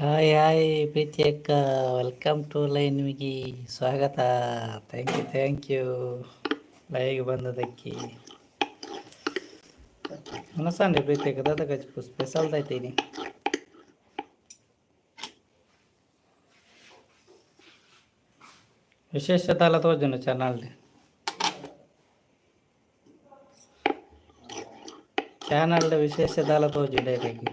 Hi hi ಪ್ರೀತಿ ಅಕ್ಕ, welcome to live. ನಿಮಗೆ ಸ್ವಾಗತ. Thank you, thank you live ಬಂದದಕ್ಕೆ. ಮನಸ್ಸಾಂಡಿ ಪ್ರೀತಿ ಅಕ್ಕ, ದಾದ ಕಜ್ಪು ಸ್ಪೆಷಲ್ ದೈತೀನಿ? ವಿಶೇಷ ದಾಲ ತೋಜುಂಡು ಚಾನಲ್. ಚಾನಲ್ ವಿಶೇಷ ದಾಲ ತೋಜುಂಡು ಡೈರೆಕ್ಟ್.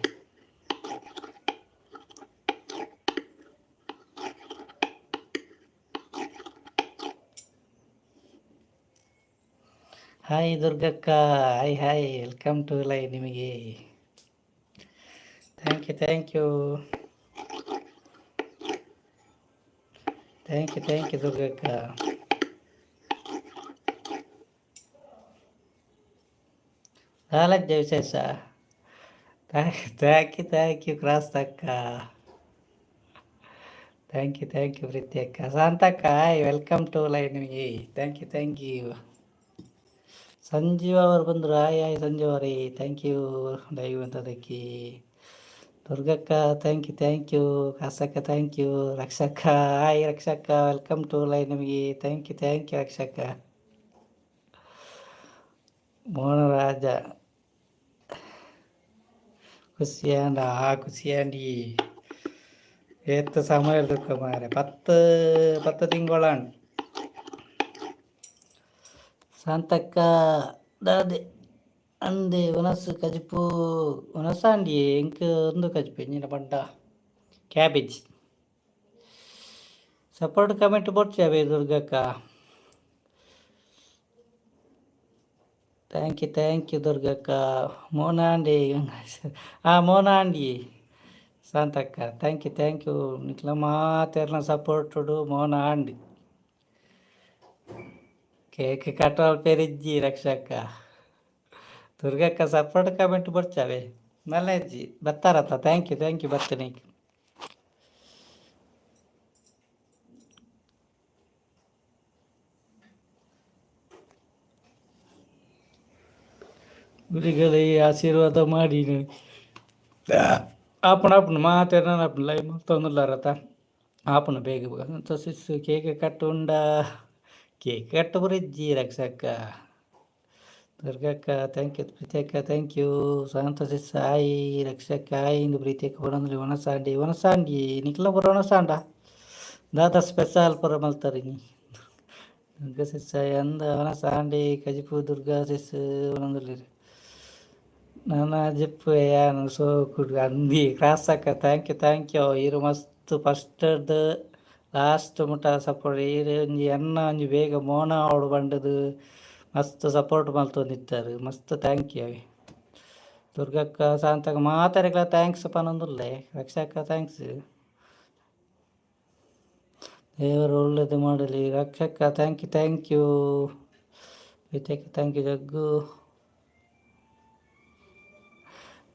ಹಾಯ್ ದುರ್ಗಕ್ಕ, hi hi, welcome to live ನಿಮಗೆ. Thank you, thank you, thank you, thank you ದುರ್ಗಕ್ಕ. ದಾಲಜ್ಜ ವಿಶೇಷ? Thank you, thank you cross ಅಕ್ಕ. Thank you, thank you Preethi ಅಕ್ಕ. Shantakka, hi, welcome to live ನಿಮಗೆ. Thank you, thank you. Sanjeeva ಅವರು ಬಂದರು. Hi hi Sanjeev ಅವರೇ, thank you live ಬಂದದಕ್ಕೆ. ದುರ್ಗಕ್ಕ, thank you, thank you. ಕಾಸಕ್ಕ, thank you. ರಕ್ಷಕ್ಕ, hi ರಕ್ಷಕ್ಕ, welcome to live ನಿಮಗೆ. Thank you, thank you ರಕ್ಷಕ್ಕ. ಮೋಹನರಾಜ ಖುಷಿಯಾಂಡ? ಆ ಖುಷಿಯಾಂಡಿ. ಏತ್ ಸಮಯ ಮಾರೆ, 10 10 ತಿಂಗಳಾಂಡ್. ಶಾಂತಕ್ಕ, ದಾದೆ ಅಂದೆ ವನಸ್ ಕಜಿಪು? ವನಸಾಂಡಿ ಎಂಕ್ ಒಂದು ಕಜಿಪು ಎಂಜಿನ ಪಂಡ ಕ್ಯಾಬೇಜ್. ಸಪೋರ್ಟ್ ಕಮೆಂಟ್ ಬೊಡ್ಚಿ ಅವೇ ದುರ್ಗಕ್ಕ. Thank you, thank you ದುರ್ಗಕ್ಕ. ಮೋನಾಂಡಿ, ಆ ಮೋನಾಂಡಿ ಶಾಂತಕ್ಕ, thank you, thank you. ನಿಕ್ಲ ಮಾತೆರ್ನ ಸಪೋರ್ಟುಡು ಮೋನ ಆಂಡ್. ಕೇಕ್ ಕಟ್ಟೋಲ್ ಪೆರಿಜ್ಜಿ ರಕ್ಷಕ್ಕ. ದುರ್ಗಕ್ಕ, ಸಪೋರ್ಟ್ ಕಮೆಂಟ್ ಬರ್ಚಾವೆ ಮಲ್ಲೆಜ್ಜಿ ಬತ್ತಾರತ್ತ. Thank you, thank you. ಬರ್ತೇನೆ. ಗುರಿಗಳೇ ಆಶೀರ್ವಾದ ಮಾಡಿ. ಆಪುಂಡು, ಆಪುಂಡು. ಮಾತೆರ್ನ ಆಪುಂಡು. ಲೈವ್ ಮಲ್ತೊಂದುಲ್ಲಾರತ, ಆಪುಂಡು ಬೇಗ ಬೇಗ. ಸಿಸ್, ಕೇಕ್ ಕಟ್ ಉಂಡ? ಕೇಕ್ ಕಟ್ ಬರಿಜ್ಜಿ ರಕ್ಷಕ್ಕ. ದುರ್ಗಕ್ಕ, thank you. ಪ್ರೀತಿ ಅಕ್ಕ, thank you. Shanta sis, hi. ರಕ್ಷಕ್ಕ, hi. ಇಂದು ಪ್ರೀತಿ ಅಕ್ಕ ಬರೋಂದ್ಲಿ. ವನಸಾಂಡಿ, ವನಸಾಂಡಿ ನಿಕ್ಲ ಪೂರ ವನಸಾಂಡ? ದಾದ ಸ್ಪೆಷಲ್ ಪೂರ ಮಲ್ತಾರಿನಿ? ದುರ್ಗಾ ಸಿಸ್, ಅಂದ ವನಸಾಂಡಿ ಕಜಿಪು. ದುರ್ಗಾ ಸಿಸ್ ಬರೋಂದುಲ್ಲೆರ್. ನನ ಜೆಪ್ಪುವೆ ಯಾನ್ ಸೋಕುಡು ಅಂದಿ. ಕ್ರಾಸ್ ಅಕ್ಕ, thank you, thank you. ಈರ್ ಮಸ್ತ್ ಫಸ್ಟ್‌ರ್ದ್ ಲಾಸ್ಟ್ ಮುಟ ಸಪೋರ್ಟ್. ಈರ್ ಒಂಜಿ ಎನ್ನ ಒಂಜಿ ಬೇಗ ಮೋನ ಆವೊಡು ಪಂಡುದು ಮಸ್ತ್ ಸಪೋರ್ಟ್ ಮಲ್ತೊಂದಿತ್ತರ್. ಮಸ್ತ್ thank you. ದುರ್ಗಕ್ಕ, Shantakka, ಮಾತೆರೆಗ್ಲ thanks ಪನೊಂದುಲ್ಲೆ. ರಕ್ಷಕ್ಕ, thanks. ದೇವರು ಒಳ್ಳೇದು ಮಾಡಲಿ. ರಕ್ಷಕ್ಕ, thank you, thank you. Preeti thank you. ಜಗ್ಗು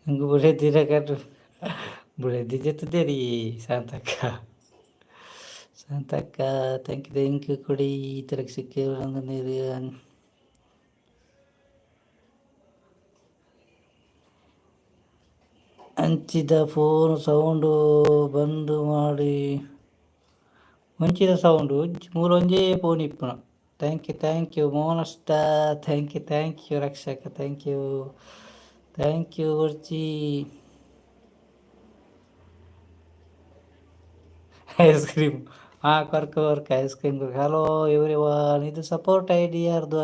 ಎಂಕ್ ಬುಡೆದಿರ ಕಟ್ಟು ಬುಡೆದಿ ಜೆತ್ತುದೆರಿ. Shantakka, Shantakka, thank you, thank you. ಕೊಡಿ ರಕ್ಷಕ್ಕೆ. ಅಂಚಿದ ಫೋನ್ ಸೌಂಡು ಬಂದ್ ಮಾಡಿ. ಒಂಚಿದ ಸೌಂಡು ಮೂಲು ಒಂಜೇ ಫೋನ್ ಇಪ್ಪುನ. Thank you, thank you ಮೋನಸ್ಟ. Thank you, thank you Rakshaka. Thank you, thank you ಬೊಡ್ಚಿ. Ice cream ಹಾಂ ಕೊರ್ಕ ಕೊರ್ಕ, ಐಸ್ ಕ್ರೀಮ್ ಕೊರ್ಕ. ಹಲೋ ಎವ್ರಿ ಒನ್, ಇದು ಸಪೋರ್ಟ್ I D ಯಾರ್ದು?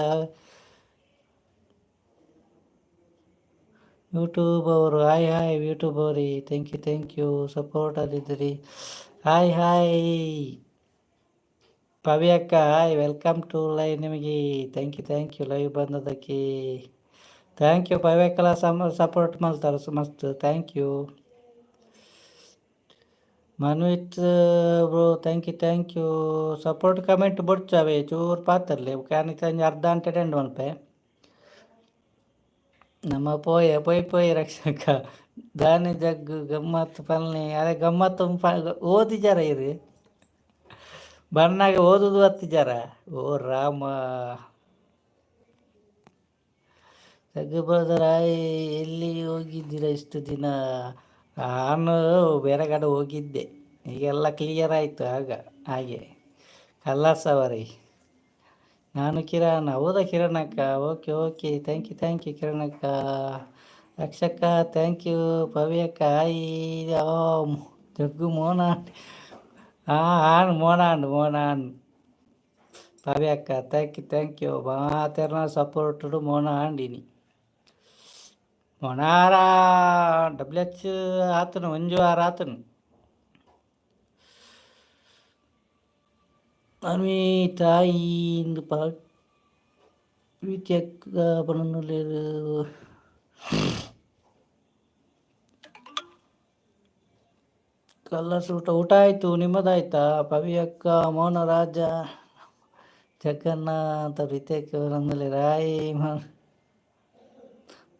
ಯೂಟ್ಯೂಬ್ ಅವರು, ಹಾಯ್ ಹಾಯ್ ಯೂಟ್ಯೂಬ್ ಅವ್ರಿ, thank you, thank you support ಆಗಿದ್ದೀರಿ. Hi hi Pavi ಅಕ್ಕ, ಹಾಯ್, welcome to live ನಿಮಗೆ. Thank you, thank you live ಬಂದದಕ್ಕೆ. Thank you Pavi ಅಕ್ಕಲ. Some support ಮಲ್ತಾರ ಮಸ್ತ್. Thank you Manvith bro, thank you, thank you. Support comment ಬೊಡ್ಚವೆ ಚೂರು ಪಾತರ್ಲೆ ಯಾನ್ ಒಂಜಿ ಅರ್ಧ ಗಂಟೆ ಎಂಡ್ ಮಲ್ಪೆ. ನಮ್ಮ ಪೋಯೆ ಪೋಯ್ ಪೋಯ್ ರಕ್ಷಕ. ದಾನೆ ಜಗ್ಗು ಗಮ್ಮತ್ ಪಲ್ನೆ? ಅರೆ ಗಮ್ಮತ್ತು ಓದಿಜಾರ ಇರು ಬನ್ನಾಗ ಓದುದು ಹತ್ತಿಜಾರ. ಓ ರಾಮ. ಜಗ್ಗು ಬ್ರದರ್, ಹಾಯ್. ಎಲ್ಲಿ ಹೋಗಿದ್ದೀರಾ ಇಷ್ಟು ದಿನ? ನಾನು ಬೇರೆ ಕಡೆ ಹೋಗಿದ್ದೆ, ಈಗೆಲ್ಲ ಕ್ಲಿಯರ್ ಆಯಿತು. ಆಗ ಹಾಗೆ ಕಲ್ಲಾಸವರಿ. ನಾನು ಕಿರಣ್. ಹೌದಾ ಕಿರಣ್ ಅಕ್ಕ? Okay okay, thank you thank you Kiran ಅಕ್ಕ. ರಕ್ಷಕ್ಕ thank you. Pavi ಅಕ್ಕ ಹಾಯ್. ಓ ಜಗ್ಗು ಮೋನ. ಹಾಂ ಆನ್ ಮೋನ ಅಂಡ್ ಮೋನ ಆನ್. ಪವಿ ಅಕ್ಕ thank you thank you. ಮಾತೆರ್ನ ಸಪೋರ್ಟು ಮೋನ ಆಂಡಿನಿ. ಮೊನಾರ ಡಬ್ಲ್ಯೂ ಎಚ್ ಆತನು, ಒಂಜಿ ವಾರ ಆತನು. ಅನ್ವಿ ತಾಯಿ ಇಂದು ಪ್ರೀತಿ ಅಕ್ಕ ಪನೊಂದುಲ್ಲೆರ್. ಕಲ್ಲರ್ಸ್ ಊಟ ಊಟ ಆಯಿತು, ನಿಮ್ಮದಾಯ್ತಾ? ಪವಿ ಅಕ್ಕ, ಮೌನ ರಾಜ, ಜಗನ್ನಾಥ, ಪ್ರೀತಿ ಅಕ್ಕ ಪನೊಂದುಲ್ಲೆರ್. ಹಾಯ್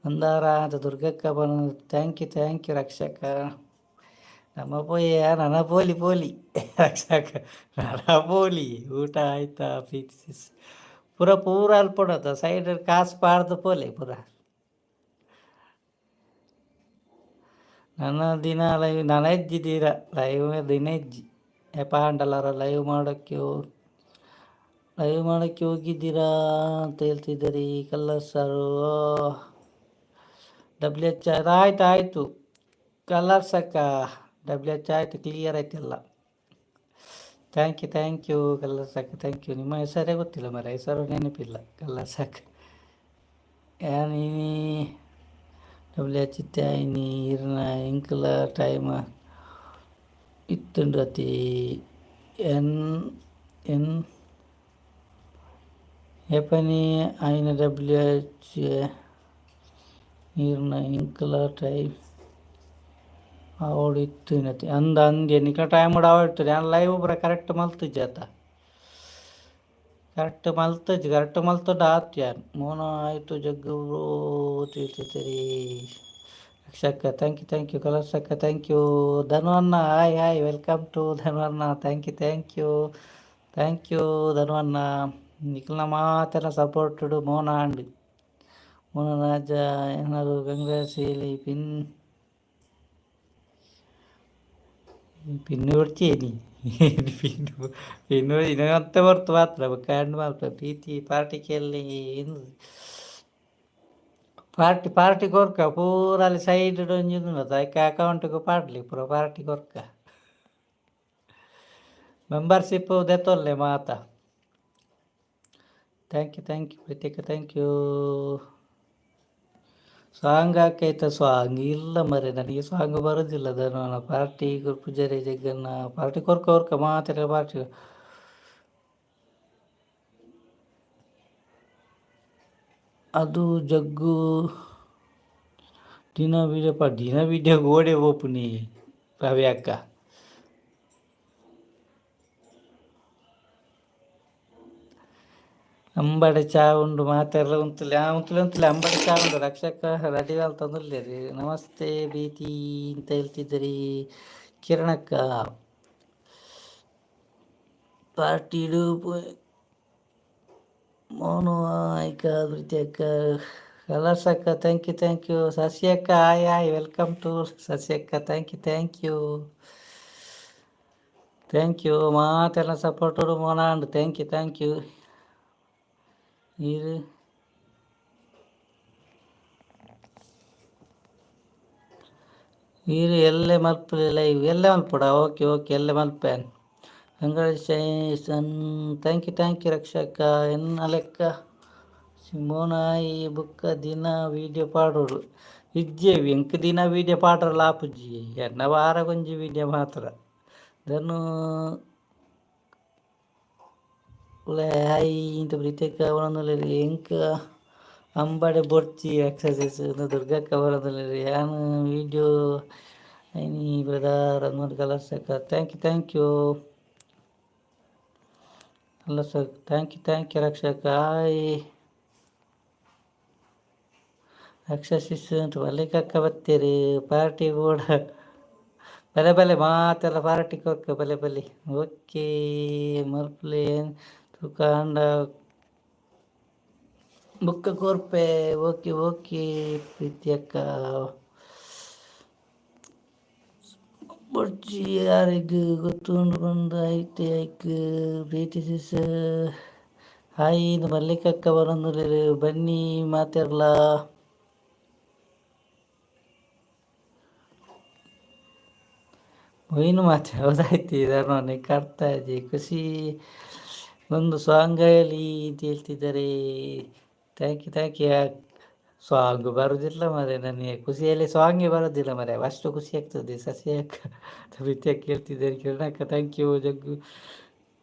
ಮಂದಾರ ಅಂತ ದುರ್ಗಕ್ಕ ಪನೊಂದು. Thank you thank you ರಕ್ಷಕ. ನಮ್ಮ ಪೋಯ ನನ್ನ ಪೋಲಿ ಪೋಲಿ ರಕ್ಷಕ ನನ್ನ ಪೋಲಿ. ಊಟ ಆಯ್ತಾ ಪ್ರೀತಿ ಸಿಸ್? ಪೂರ ಪೂರ ಅಲ್ಪೊಡತ ಸೈಡ್ ಕಾಸು ಪಾಡ್ದು ಪೋಲೆ ಪೂರ. ನನ್ನ ದಿನ ಲೈವ್ ನನ ಇಜ್ಜಿ ಲೈವ್ ದಿನ ಇಜ್ಜಿ. ಏಪ ಆಂಡಲಾರ ಲೈವ್ ಮಾಡೋಕ್ಕೆ ಲೈವ್ ಮಾಡೋಕ್ಕೆ ಹೋಗಿದ್ದೀರಾ ಅಂತ ಹೇಳ್ತಿದ್ದೀರಿ. ಕಲ್ಲರ್ ಸರು ಡಬ್ಲ್ಯೂ ಎಚ್ ಆಯ್ತು ಆಯಿತು ಕಲರ್ಸ್ ಅಕ್ಕ. ಡಬ್ಲ್ಯೂ ಎಚ್ ಆಯಿತು, clear ಆಯ್ತಿಲ್ಲ. Thank you thank you colours ಅಕ್ಕ, thank you. ನಿಮ್ಮ ಹೆಸರೇ ಗೊತ್ತಿಲ್ಲ ಮರ, ಹೆಸರು ನೆನಪಿಲ್ಲ. ಕಲರ್ಸ್ ಅಕ್ಕ ನೀ ಡಬ್ಲ್ಯೂ ಎಚ್ ಇತ್ತೆ ಇರ್ನ ಇಂಕ್ಲ ಟೈಮ್ ಇತ್ತುಂಡು ಅತಿ ಎನ್ ಎನ್ ಏಪನಿ ಆಯಿನ ಡಬ್ಲ್ಯೂ ಎಚ್ ಇರ್ನ ಇಂಕ್ಲ ಟೈಮ್ ಆವೊಡು ಇತ್ತಿನತಿ ಅಂದ ಅಂದೆ ನಿಕ್ಲ ಟೈಮ್ ಆವೊಡು. ಯಾನ್ ಲೈವ್ ಪೂರ ಕರೆಕ್ಟ್ ಮಲ್ತಿಜ್ಜಿ ಅತ, ಕರೆಕ್ಟ್ ಮಲ್ತಜ್ಜಿ, ಕರೆಕ್ಟ್ ಮಲ್ತುಂಡ ಆತು. ಯಾನ್ ಮೋನ ಆಯಿತು ಜಗ್ಗು ಬ್ರೋ ತಿಳ್ತಿದ್ದೀರಿ. ರಕ್ಷಕ್ಕ thank you thank you. Colours ಅಕ್ಕ thank you. ಧನು ಅಣ್ಣ hi hi, welcome to Dhanu ಅಣ್ಣ. Thank you thank you thank you Dhanu ಅಣ್ಣ. ನಿಕ್ಲ್ನ ಮಾತೆಲ್ಲ ಸಪೋರ್ಟೆಡ್ ಮೋನ ಆಂಡ್ ಮೋನ ರಾಜ ಏನಾದ್ರು ಕಂಗ್ರೆಸ್ ಹೇಳಿ ಪಿನ್ ಪಿನ್ನು ಹೊಡ್ಚೇನಿ ಪಿನ್ನು ಪಿನ್ನು ಇನ್ನೊಂತೆ ಬರ್ತು ಮಾತ್ರ ಕಂಡು ಮಾತ್ರ. ಪ್ರೀತಿ ಪಾರ್ಟಿ ಕೇಳಿ ಪಾರ್ಟಿ ಪಾರ್ಟಿ ಕೊರ್ಕ ಪೂರ ಅಲ್ಲಿ ಸೈಡ್ ಒಂಜಿ ಉಂಡು ಐಕ್ ಅಕೌಂಟ್ಗ್ ಪಾಡ್ಲಿ ಪೂರ ಪಾರ್ಟಿ ಕೊರ್ಕ. ಮೆಂಬರ್ಶಿಪ್ ದೆತ್ತೊಲ್ಲೆ ಮಾತ. Thank you thank you ಪ್ರೀತಿಕ thank you. Song ಹಾಕೈತ? Song ಇಲ್ಲ ಮರೆ, ನನಗೆ ಸಾಂಗ್ ಬರೋದಿಲ್ಲ. ಧನುವನ ಪಾರ್ಟಿ ಪೂಜಾರಿ ಜಗ್ಗನ್ನ ಪಾರ್ಟಿ ಕೊರ್ಕ ಕೊರ್ಕ ಮಾತೆಲ್ಲ ಪಾರ್ಟಿ. ಅದು ಜಗ್ಗು ದಿನ ವೀಡಿಯೋ ಪಾ ದಿನ ವೀಡಿಯೋ ಗೋಡೆ ಪೋಪುನಿ ರವಿ ಅಕ್ಕ. ಅಂಬಡೆ ಚಾ ಉಂಡು ಮಾತೆರ್ಲ ಉಂತುಲೆ ಆ ಉಂತುಲೆ ಉಂತುಲೆ ಅಂಬಡೆ ಚಾ ಉಂಡು. ರಕ್ಷಕ ರೆಡಿ ತಂದುಲ್ಲೇರಿ. ನಮಸ್ತೆ ಪ್ರೀತಿ ಅಂತ ಹೇಳ್ತಿದ್ದೀರಿ ಕಿರಣಕ್ಕ. ಪಾರ್ಟಿಡು ಮೋನು ಆಯ್ಕ ಪ್ರೀತಿ ಅಕ್ಕ, ಕಲರ್ಸ್ ಅಕ್ಕ thank you thank you. Shashi ಅಕ್ಕ hi hi, welcome to Shashi ಅಕ್ಕ. Thank you thank you thank you. ಮಾತೆಲ್ಲ support Mon and thank you thank you. ಇರು ಇರು ಎಲ್ಲೆ ಮಲ್ಪುಲೆ ಲೈವ್ ಎಲ್ಲೆ ಮಲ್ಪೊಡ? ಓಕೆ ಓಕೆ, ಎಲ್ಲೆ ಮಲ್ಪೆ. Congratulation thank you thank you ರಕ್ಷಕ. ಎನ್ನ ಲೆಕ್ಕ ಸಿಮೋನಾಯಿ ಬುಕ್ಕ ದಿನ ವೀಡಿಯೋ ಪಾಡೋಡು ಇಜ್ಜೆವಿ. ಎಂಕ್ ದಿನ ವೀಡಿಯೋ ಪಾಡ್ರಲ ಆಪುಜಿ, ಎನ್ನ ವಾರಗೊಂಜಿ ವೀಡಿಯೋ ಮಾತ್ರ. ಧನು ಹಾಯ್ ಇಂತ ಪ್ರೀತಿಯಕ್ಕ ಅವರೊಂದುಲ್ಲೆರ್. ಎಂಕ್ ಅಂಬಡೆ ಬೊರ್ಚಿ ಎಕ್ಸಸೈಸ್ ದುರ್ಗಕ್ಕ ಬರೋದಿಲ್ಲ. ಯಾನ್ ವೀಡಿಯೋ ಐನಿ ಬ್ರದರ್ ಅಂದ್ ಕಲರ್ಸ್ ಅಕ್ಕ. Thank you thank you. ಅಲ್ಲ sir, thank you thank you Rakshaka. Hi ರಕ್ಷಸಿಸ್ ಅಂತ ಮಲ್ಲಿಕಕ್ಕ ಬತ್ತೀರಿ. ಪಾರ್ಟಿ ಬೋರ್ಡ್ ಬಲೆ ಬಲೆ ಮಾತೆಲ್ಲ ಪಾರ್ಟಿ ಕೊರ್ಕ ಬಲೆ ಬಲೆ. ಓಕೆ ಮಲ್ಪುಲೆ ತೂಕ ಆಂಡ ಬುಕ್ಕ ಕೊರ್ಪೆ. ಓಕೆ ಓಕೆ ಪ್ರೀತಿ ಅಕ್ಕ. ಬೊಡ್ಚಿ ಯಾರಿಗ್ ಗೊತ್ತುಂಡು ಪಂದ್ ಐತೆ ಐಕ್ ಪ್ರೀತಿ ಸಿಸ್ ಹಾಯ್ ಇದು ಮಲ್ಲಿಕಕ್ಕ ಬರೊಂದುಲ್ಲೆರ್ ಬನ್ನಿ ಮಾತೆರ್ಲಾ. ಮೊಯ್ನು ಮಾತೆ ಹೌದಾಯ್ತು ಇದನ್ನು ಅರ್ಥ ಆಯ್ತು ಖುಷಿ ಒಂದು ಸಾಂಗ್ ಹೇಳಿ ಅಂತ ಹೇಳ್ತಿದ್ದಾರೆ. Thank you thank you. Song ಬರೋದಿಲ್ಲ ಮರೆ, ನನಗೆ ಖುಷಿಯಲ್ಲಿ ಸಾಂಗೇ ಬರೋದಿಲ್ಲ ಮರೆ, ಅಷ್ಟು ಖುಷಿ ಆಗ್ತದೆ. ಸಸಿ ಅಕ್ಕ ಪ್ರೀತಿಯಾಗಿ ಕೇಳ್ತಿದ್ದಾರೆ. ಕಿರಣಕ್ಕ thank you. ಜಗ್ಗು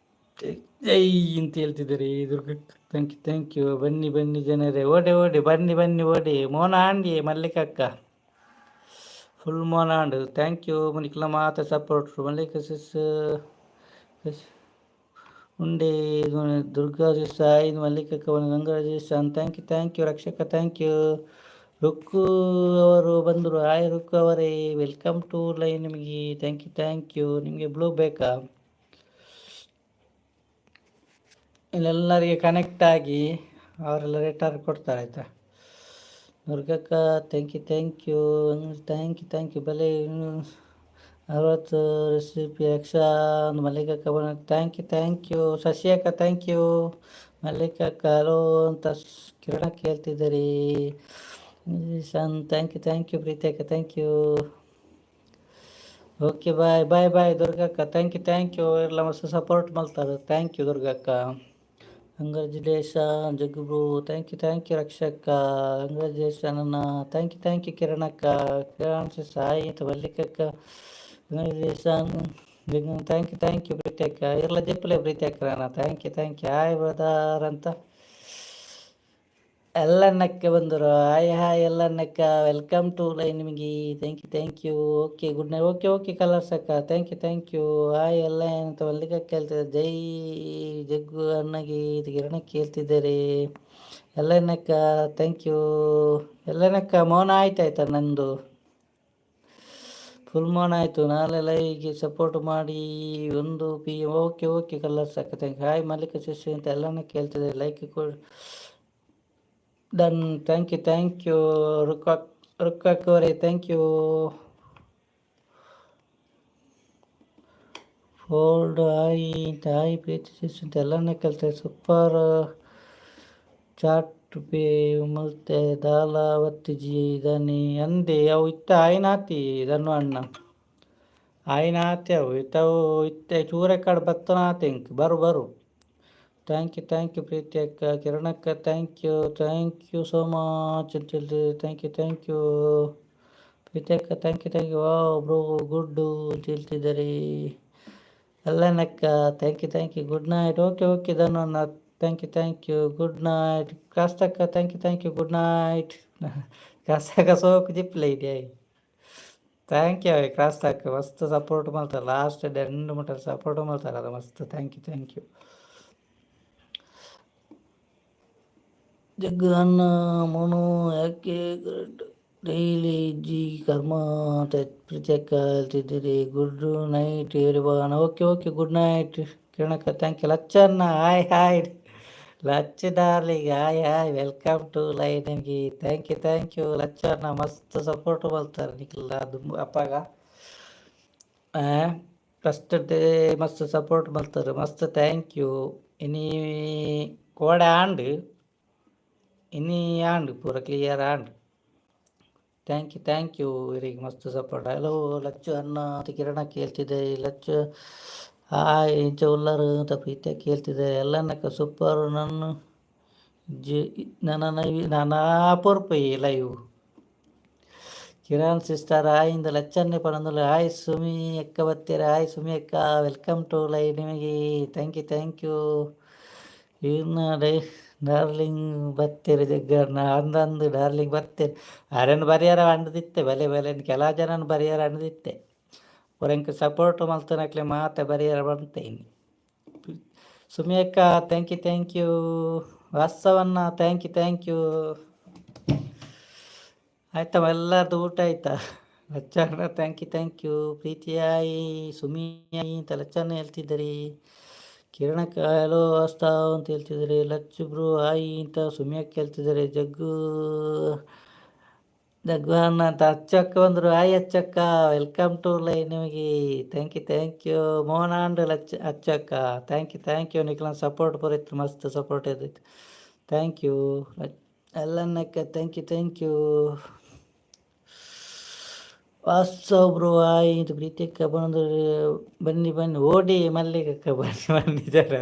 ಜೈ ಅಂತ ಹೇಳ್ತಿದ್ದಾರೆ. ದುರ್ಗಕ್ಕ thank you thank you. ಬನ್ನಿ ಬನ್ನಿ ಜನರೇ, ಓಡೆ ಓಡೆ ಬನ್ನಿ ಬನ್ನಿ ಓಡಿ. ಮೋನ Andy ಮಲ್ಲಿಕಕ್ಕ full Mon ಆಂಡು. Thank you ಮನಿಕ್ಲ ಮಾತ ಸಪೋರ್ಟ್. ಮಲ್ಲಿಕ ಸಿಸ್ ಉಂಡೆ ದುರ್ಗಾ ಸಿಸ್ ಆಯ್ ಮಲ್ಲಿಕಕ್ಕ Gangaraj thank you thank you. Rakshaka thank you. Rukku ಅವರು ಬಂದರು. ಹಾಯ್ ರುಕ್ಕು ಅವರೇ, welcome to line ನಿಮಗೆ. Thank you thank you. ನಿಮಗೆ ಬ್ಲೂ ಬೇಕಾ? ಇಲ್ಲೆಲ್ಲರಿಗೆ ಕನೆಕ್ಟ್ ಆಗಿ ಅವರೆಲ್ಲ ರಿಟರ್ನ್ ಕೊಡ್ತಾರೆ ಆಯಿತಾ. ದುರ್ಗಕ್ಕ thank you thank you thank you thank you. ಬಲೆ 60 ರೆಸಿಪಿ ರಕ್ಷಾ ಮಲ್ಲಿಕಕ್ಕ thank you thank you. Shashi ಅಕ್ಕ thank you. ಮಲ್ಲಿಕಕ್ಕ ಹಲೋ ಅಂತ ಕಿರಣ ಕೇಳ್ತಿದ್ದೀರಿ. ಸನ್ thank you thank you. Preethi ಅಕ್ಕ thank you. Okay bye bye bye ದುರ್ಗಕ್ಕ thank you thank you. ಎಲ್ಲ ಮಸ್ತ್ support ಮಾಡ್ತಾರೆ. Thank you ದುರ್ಗಕ್ಕ. Congratulation Jaggu bro, thank you thank you. ರಕ್ಷಕ್ಕ congratulation ಅಣ್ಣ, thank you thank you. ಕಿರಣಕ್ಕ Kiran Sai ಅಂತ ಮಲ್ಲಿಕಕ್ಕ congratulation thank you thank you. Preethi ಅಕ್ಕ ಇರ್ಲ ಜಿಪ್ಪಲೆ ಪ್ರೀತಿ ಅಕ್ಕ thank you thank you. Hi brother ಅಂತ ಎಲ್ಲಣ್ಣಕ್ಕೆ ಬಂದರು. ಹಾಯ್ ಹಾಯ್ ಎಲ್ಲಣ್ಣಕ್ಕ, welcome to line ನಿಮಗೆ. Thank you thank you. Okay good night. Okay okay colours ಅಕ್ಕ thank you thank you. Hi ಎಲ್ಲ ಅಂತ ಮಲ್ಲಿಕ ಕೇಳ್ತಿದ್ದಾರೆ. ಜೈ ಜಗ್ಗು ಅಣ್ಣಗೆ ಕಿರಣ ಕೇಳ್ತಿದ್ದಾರೆ. ಎಲ್ಲಣ್ಣಕ್ಕ thank you. ಎಲ್ಲಣ್ಣಕ್ಕ ಮೌನ ಆಯ್ತು ಆಯ್ತಾ ನಂದು ಫುಲ್ ಮೌನ ಆಯಿತು. ನಾಳೆ ಲೈವ್ಗೆ ಸಪೋರ್ಟ್ ಮಾಡಿ ಒಂದು ಪಿ. ಓಕೆ ಓಕೆ ಕಲರ್ಸ್ ಅಕ್ಕ thank you. Hi Mallika ಶಿಷ್ಯ ಅಂತ ಎಲ್ಲನೂ ಕೇಳ್ತಿದ್ದಾರೆ. ಲೈಕ್ ಕೊಡು done. Thank you thank you. ರುಕ್ಕಕ್ ರುಕ್ಕಕ್ ಅವರೇ thank you. Fold hi ಅಂತ ಹಾಯ್ ಪ್ರೀತಿ ಶಿಷ್ಯ ಅಂತ ಎಲ್ಲನೂ ಕೇಳ್ತಾರೆ. ಸೂಪರ್ ಚಾಟ್ ಪೇ ಮಲ್ತೆ ದಾಲ ಬತ್ತಿಜಿ ಇದಾನೆ ಅಂದೆ ಅವು ಇತ್ತ ಆಯ್ನಾತಿ ಇದನ್ನು ಅಣ್ಣ ಆಯ್ನಾತಿ ಅವು ಇತ್ತವು ಇತ್ತೆ ಚೂರೆ ಕಾಡು ಬತ್ತನಾತಿ ಇಂಕ್ ಬರು ಬರು. Thank you thank you Preethi ಅಕ್ಕ ಕಿರಣಕ್ಕ thank you thank you so much ಅಂತ ಹೇಳ್ತಿದ್ದೆ. Thank you thank you Preethi ಅಕ್ಕ thank you thank you. Wow bro good ಅಂತ ಹೇಳ್ತಿದ್ದಾರೆ. ಅಲ್ಲನಕ್ಕ thank you thank you. Good night. Okay okay Dhanu thank you thank you. Good night ಕಾಸ್ತಕ್ಕ thank you thank you. Good night ಕಾಸ್ತಕ್ಕ ಸೋಕು ಜಿಪ್ಲೆ ಇದೆ. Thank you ಕ್ರಾಸ್ತಕ್ಕ ಮಸ್ತ್ support ಮಾಡ್ತಾರೆ. Last and ಮಟ್ಟ support ಮಾಡ್ತಾರೆ ಅದು ಮಸ್ತ್. Thank you thank you. Jaggu ಅಣ್ಣ ಮೋನು ಯಾಕೆ ಡೈಲಿ ಜಿ ಕರ್ಮ ಅಂತ ಪ್ರೀತಿ ಅಕ್ಕ ಹೇಳ್ತಿದ್ದೀರಿ. ಗುಡ್ ನೈಟ್ ಹೇಳಿ ಅಣ್ಣ. ಓಕೆ ಓಕೆ ಗುಡ್ ನೈಟ್ ಕಿರಣಕ್ಕ thank you. Lachanna hi hi Lachchu darling hi hi welcome to live ನಿಮಗೆ. Thank you thank you Lachanna ಮಸ್ತ್ ಸಪೋರ್ಟ್ ಮಾಡ್ತಾರೆ ನಿಖಿಲ್ ಅದು ಅಪ್ಪಾಗ ಫಸ್ಟ್ ಡೇ ಮಸ್ತ್ ಸಪೋರ್ಟ್ ಮಾಡ್ತಾರೆ ಮಸ್ತ್ thank you. ಇನಿ ಕೋಡೆ ಆಂಡ್ ಇನಿ ಆಂಡ್ ಪೂರ clear and. Thank you thank you ಇವರಿಗೆ ಮಸ್ತ್ ಸಪೋರ್ಟ್. ಹಲೋ ಲಚ್ಚು ಅಣ್ಣ ಅಂತ ಕಿರಣ ಕೇಳ್ತಿದ್ದೆ. ಲಚ್ಚು ಹಾಯ್ ಇಂಚ ಉಲ್ಲರು ಅಂತ ಪ್ರೀತಿಯ ಕೇಳ್ತಿದ್ದೆ. ಎಲ್ಲನಕ್ಕ ಸೂಪರ್ ನನ್ನ ಜಿ ನನ್ನ ನಾನಾ ಪೊರ್ಪು ಲೈವ್. ಕಿರಣ್ ಸಿಸ್ಟರ್ ಹಾಯ್ ಇಂದ ಲಚ್ಚನ್ನೇ ಪಡಂದುಲ್ಲ. ಹಾಯ್ ಸುಮಿ ಅಕ್ಕ ಬತ್ತೀರ. ಹಾಯ್ ಸುಮಿ ಅಕ್ಕ welcome to live ನಿಮಗೆ. Thank you thank you. ಇನ್ನು ಡೈ ಡಾರ್ಲಿಂಗ್ ಬತ್ತೀರಿ ಜಗ್ಗಣ್ಣ ಅಂದಂದು ಡಾರ್ಲಿಂಗ್ ಬತ್ತೀರಿ ಅರೆನ್ ಬರಿಯಾರ ಅಂಡದಿತ್ತೆ ಬಲೆ ಬಲೆ ಕೆಲ ಜನನ ಬರಿಯಾರ ಅಂಡದಿತ್ತೆ ಒರೆಂಕ್ ಸಪೋರ್ಟ್ ಮಲ್ತನಕ್ಲೆ ಮಾತೆ ಬರಿಯಾರ ಬಂತೆ ಇನ್ನು. ಸುಮಿ ಅಕ್ಕ thank you thank you. ವಾಸ್ತವನ್ನ thank you thank you. ಆಯ್ತಮ್ಮ ಎಲ್ಲರದ್ದು ಊಟ ಆಯ್ತಾ? ಲಚ್ಚಣ್ಣ thank you thank you. ಪ್ರೀತಿಯಾಯಿ ಸುಮಿಯಾಯಿ ಅಂತ ಲಚ್ಚಣ್ಣ ಹೇಳ್ತಿದ್ದೀರಿ. ಕಿರಣಕ್ಕ ಹಲೋ ವಾಸ್ತವ್ ಅಂತ ಹೇಳ್ತಿದ್ದಾರೆ. ಲಚ್ಚು ಬ್ರೋ ಹಾಯ್ ಅಂತ ಸುಮಿಯಕ್ಕ ಹೇಳ್ತಿದ್ದಾರೆ. ಜಗ್ಗು ಜಗ್ಗಣ್ಣ ಅಂತ ಅಚ್ಚಕ್ಕ ಬಂದರು. ಹಾಯ್ ಅಚ್ಚಕ್ಕ, welcome to live ನಿಮಗೆ. Thank you, thank you. Mohan and Lachcha ಅಚ್ಚಕ್ಕ, thank you, thank you. ನಿಕ್ಲನ್ support ಪೂರ ಇತ್ತು, ಮಸ್ತ್ ಸಪೋರ್ಟ್ ಇದ್ದಿತ್ತು. Thank you ಎಲ್ಲನ್ನಕ್ಕ, thank you, thank you. Vasav bro hi. ಇದು ಪ್ರೀತಿಯಕ್ಕ ಬಂದು, ಬನ್ನಿ ಬನ್ನಿ. ಓಡಿ ಮಲ್ಲಿಕಕ್ಕ, ಬನ್ನಿ ಬನ್ನಿ ಜರ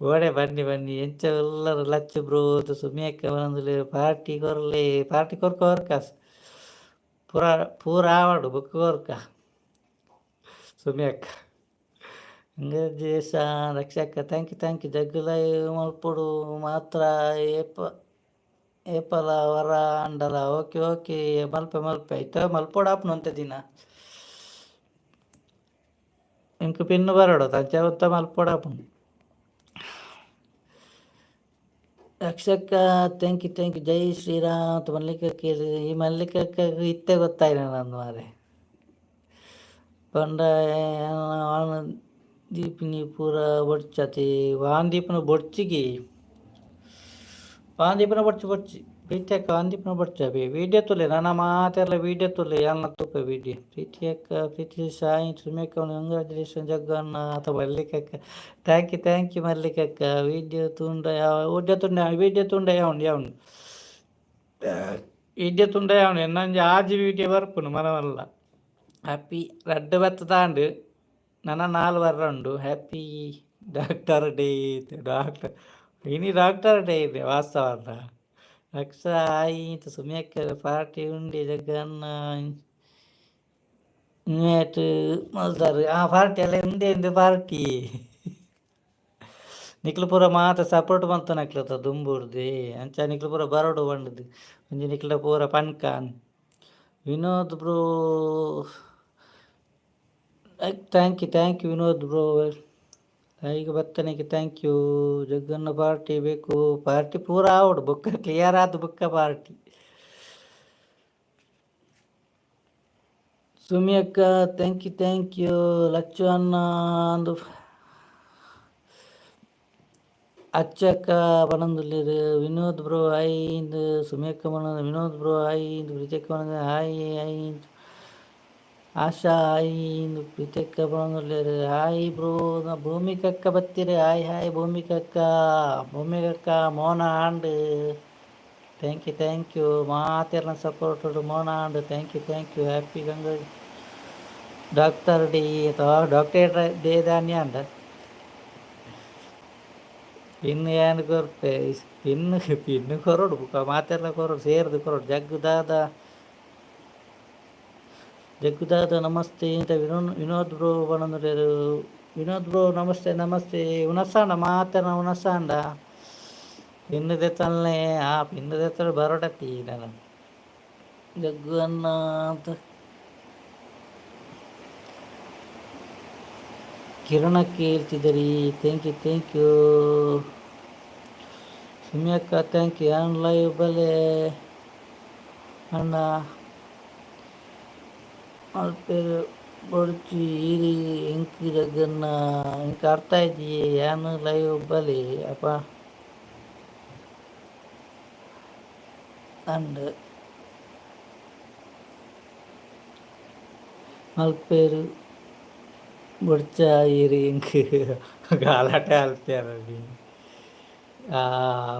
ಓಡೆ, ಬನ್ನಿ ಬನ್ನಿ. ಎಂಚ ಎಲ್ಲರೂ? ಲಚ್ಚು ಬ್ರೋ, ಸುಮಿಯಕ್ಕ ಬಂದು. ಪಾರ್ಟಿ ಕೊರ್ಲೆ, ಪಾರ್ಟಿ ಕೊರ್ಕ ಕೊರ್ಕಾಸ್ ಪೂರ ಪೂರ ಆವಡು ಬುಕ್ ಕೊರ್ಕ ಸುಮಿಯಕ್ಕ. ಕಂಗ್ರಾಚುಲೇಷನ್ ರಕ್ಷಕ್ಕ, thank you, thank you. Jaggu live ಮಲ್ಪೊಡು ಮಾತ್ರ ಏಪ ಏಪಲ ವರ ಅಂಡಲ. ಓಕೆ ಓಕೆ, ಮಲ್ಪೆ ಮಲ್ಪೆ ಆಯ್ತಾ? ಮಲ್ಪೊಡು ಆಪುನು ಒಂತೆ ದಿನ. ಎಂಕ್ ಪಿನ್ನು ಬರಡು ಅಂಚ ಉತ್ತ ಮಲ್ಪೊಡು ಆಪುಂಡು. ರಕ್ಷಕ್ಕ, thank you, thank you. Jai Shriram ಅಂತ ಮಲ್ಲಿಕಕ್ಕ. ಈ ಮಲ್ಲಿಕಕ್ಕ ಇತ್ತೆ ಗೊತ್ತಾಯ್ನ ನಂದು ಮಾರೆ. ಪಂಡ ದೀಪಿನಿ ಪೂರ ಬೊಡ್ಚತಿ ವಾನ್ ದೀಪನ ಬೊಡ್ಚಿಗೆ, ವಾನ್ ದೀಪನ ಬೊಡ್ಚಿ ಬೊಡ್ಚಿ. ಪ್ರೀತಿಯಕ್ಕ, ವಾನ್ ದೀಪನ ಬೊಡ್ಚಿ. ವೀಡಿಯೋ ತುಲೆ, ನನ್ನ ಮಾತೆರ್ಲ ವೀಡಿಯೋ ತುಲೆ, ಯಾನ್ ತೂಪೆ ವೀಡಿಯೋ. ಪ್ರೀತಿಯಕ್ಕ, ಪ್ರೀತಿ ಸಾಯಿ ಸುಮೇಕ, ಕಂಗ್ರಾಚುಲೇಷನ್ ಜಗ್ಗಣ್ಣ ಅಥವಾ ಮಲ್ಲಿಕಕ್ಕ. Thank you, thank you ಮಲ್ಲಿಕಕ್ಕ. Video ತುಂಡ, ವಿಡಿಯೋ ತುಂಡ, ವೀಡಿಯೋ ತುಂಡ. ಯಾವುಂಡು ಯಾವುಂಡು ವಿಡಿಯೋ ತುಂಡ ಯಾವುಂಡು. ಎನ್ನಂಜಿ ಆಜಿ ವೀಡಿಯೋ ಬರ್ಪುನು ಮನವಲ್ಲ. ಹ್ಯಾಪಿ ರಡ್ಡ್ ಬತ್ತದಾಂಡ್, ನನ ನಾಲ್ ವರ್ರ ಉಂಡು. Happy doctor day. ಡಾಕ್ಟರ್ ಇನಿ, ಡಾಕ್ಟರ್ ಡೇ ಇದೆ ವಾಸ್ತವ. ರಕ್ಷಾ ಆಯ್ತು. ಸುಮ್ಯಕ್ಕ ಪಾರ್ಟಿ ಉಂಡಿ ಜಗ್ಗಣ್ಣ ಇನ್ವೈಟ್ ಮಲ್ತಾರು. ಆ ಪಾರ್ಟಿ ಅಲ್ಲ ಉಂಡೆ ಇಂದು ಪಾರ್ಟಿ. ನಿಕ್ಲು ಪೂರ ಮಾತ ಸಪೋರ್ಟ್ ಮಲ್ತನಕ್ಲತ ದುಂಬುರ್ದು. ಅಂಚ ನಿಕ್ಲು ಪೂರ ಬರೋಡು ಪಂಡುದು ಒಂಜಿ ನಿಕ್ಲ ಪೂರ ಪನ್ಕಾನ್. Vinod bro, thank you, thank you Vinod bro. ಈಗ ಬತ್ತನಿಗೆ thank you. Jagganna party ಬೇಕು. ಪಾರ್ಟಿ ಪೂರ ಆವಡು, ಬುಕ್ಕ ಕ್ಲಿಯರ್ ಆದ ಬುಕ್ಕ ಪಾರ್ಟಿ. ಸುಮಿ ಅಕ್ಕ, thank you, thank you. Lachchu ಅಣ್ಣ ಅಂದು ಅಚ್ಚಕ್ಕ ಪನೊಂದುಲ್ಲೆರ್. ವಿನೋದ್ ಬ್ರೋ ಹಾಯ್ ಇಂದು ಸುಮಿ ಅಕ್ಕ ಪನೊಂದು. ವಿನೋದ್ ಬ್ರೋ ಹಾಯ್ ಇಂದು ಪ್ರೀತಿಯಕ್ಕ ಪನೊಂದು. ಹಾಯ್ ಹಾಯ್ ಆಶಾ ಹಾಯ್ ಇಂದು ಪ್ರೀತಿಯಕ್ಕ ಪನೊಂದುಲ್ಲೆರ್. Hi bro. ಭೂಮಿಕಕ್ಕ ಬತ್ತೀರಿ. ಹಾಯ್ ಹಾಯ್ ಭೂಮಿಕಕ್ಕ. ಭೂಮಿಕಕ್ಕ ಮೋನ and thank you, thank you. ಮಾತೆರ್ನ support Mona and thank you, thank you. Happy Ganga doctor day ಅಥವಾ ಡಾಕ್ಟರ್ ಡೇ ದಾನ್ಯ ಅಂಡ. ಪಿನ್ ಏನ್ ಕೊರ್ಪೆ? ಪಿನ್ ಪಿನ್ ಕೊರೊಡು, ಬುಕ್ಕ ಮಾತೆರ್ಲ ಕೊರೊಡು, ಸೇರ್ದು ಕೊರೊಡು. ಜಗ್ಗು ದಾದ, ಜಗ್ಗು ದಾದ ನಮಸ್ತೆ ಅಂತ ವಿನೋದ್ ವಿನೋದ್ ಬ್ರೋ ಪನೊಂದುಲ್ಲೆರ್. ವಿನೋದ್ ಬ್ರೋ ನಮಸ್ತೆ, ನಮಸ್ತೆ. ಉನಸಾಂಡ ಮಾತೆರ್ನ ಉನಸಾಂಡ? ಪಿನ್ ದೆತ್ತಲ್ನೆ. ಆ ಪಿನ್ ದೆತ್ತಡ ಬರೋಡತ್ತಿ ನನ. ಜಗ್ಗು ಅಣ್ಣ ಅಂತ ಕಿರಣಕ್ಕೆ ಹೇಳ್ತಿದ್ದೀರಿ. Thank you, thank you ಸುಮ್ಯಕ್ಕ, thank you. On live ಬಲೆ ಅಣ್ಣ ಮಲ್ಪೆರ್ ಬೊಡ್ಚಿ ಈರಿ ಎಂಕ್ ಜಗ್ಗನ್ನ ಎಂಕ್ ಅರ್ಥ ಆಯ್ಜಿ. ಯಾನ್ ಲೈವ್ ಬಲೆ ಅಪ ಅಂಡ್ ಮಲ್ಪೆರ್ ಬೊಡ್ಚ ಈರ್ ಎಂಕ್ ಗಲಾಟೆ ಆಲ್ಪೆರ್.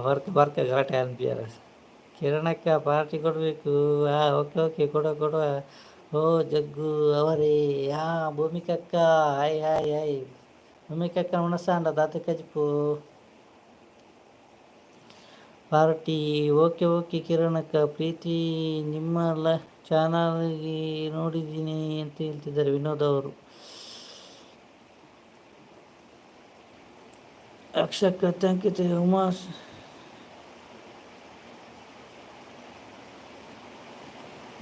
ವರ್ಕ್ ವರ್ಕ್ ಗಲಾಟೆ ಆಲ್ಪಿಯರ್. ಕಿರಣಕ್ಕ ಪಾರ್ಟಿ ಕೊಡಬೇಕು. ಹಾಂ, ಓಕೆ ಓಕೆ, ಕೊಡುವ ಕೊಡುವ. ಓ ಜಗ್ಗು ಅವರೇ. ಹಾಂ ಭೂಮಿಕಕ್ಕ, ಹಾಯ್ ಹಾಯ್ ಹಾಯ್ ಭೂಮಿಕಕ್ಕ. ಉಣಸಾಂಡ ದಾತ ಕಜಿಪು? ಪಾರ್ಟಿ ಓಕೆ ಓಕೆ ಕಿರಣಕ್ಕ. ಪ್ರೀತಿ ನಿಮ್ಮ ಚಾನಲ್ಗೆ ನೋಡಿದ್ದೀನಿ ಅಂತ ಹೇಳ್ತಿದ್ದಾರೆ ವಿನೋದ್ ಅವರು. ರಕ್ಷಕ thank you. Uma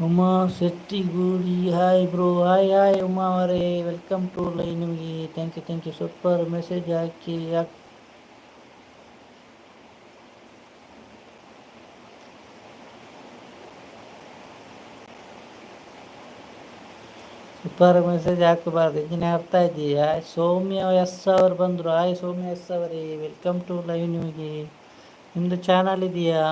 Uma Shettigudi hi bro. Hi hi Uma ಅವರೇ, welcome to live ನಿಮಗೆ. Thank you, thank you. Super message hockey hockey. Super message ಹಾಕಬಾರ್ದು ಇಂಜಿನ ಅರ್ಥ ಇದೆಯಾ? ಸೌಮ್ಯ ಎಸ್ ಅವರು ಬಂದರು. ಹಾಯ್ ಸೌಮ್ಯ ಎಸ್ ಅವರೇ, welcome to live ನಿಮಗೆ. ನಿಮ್ಮದು ಚಾನಲ್ ಇದೆಯಾ?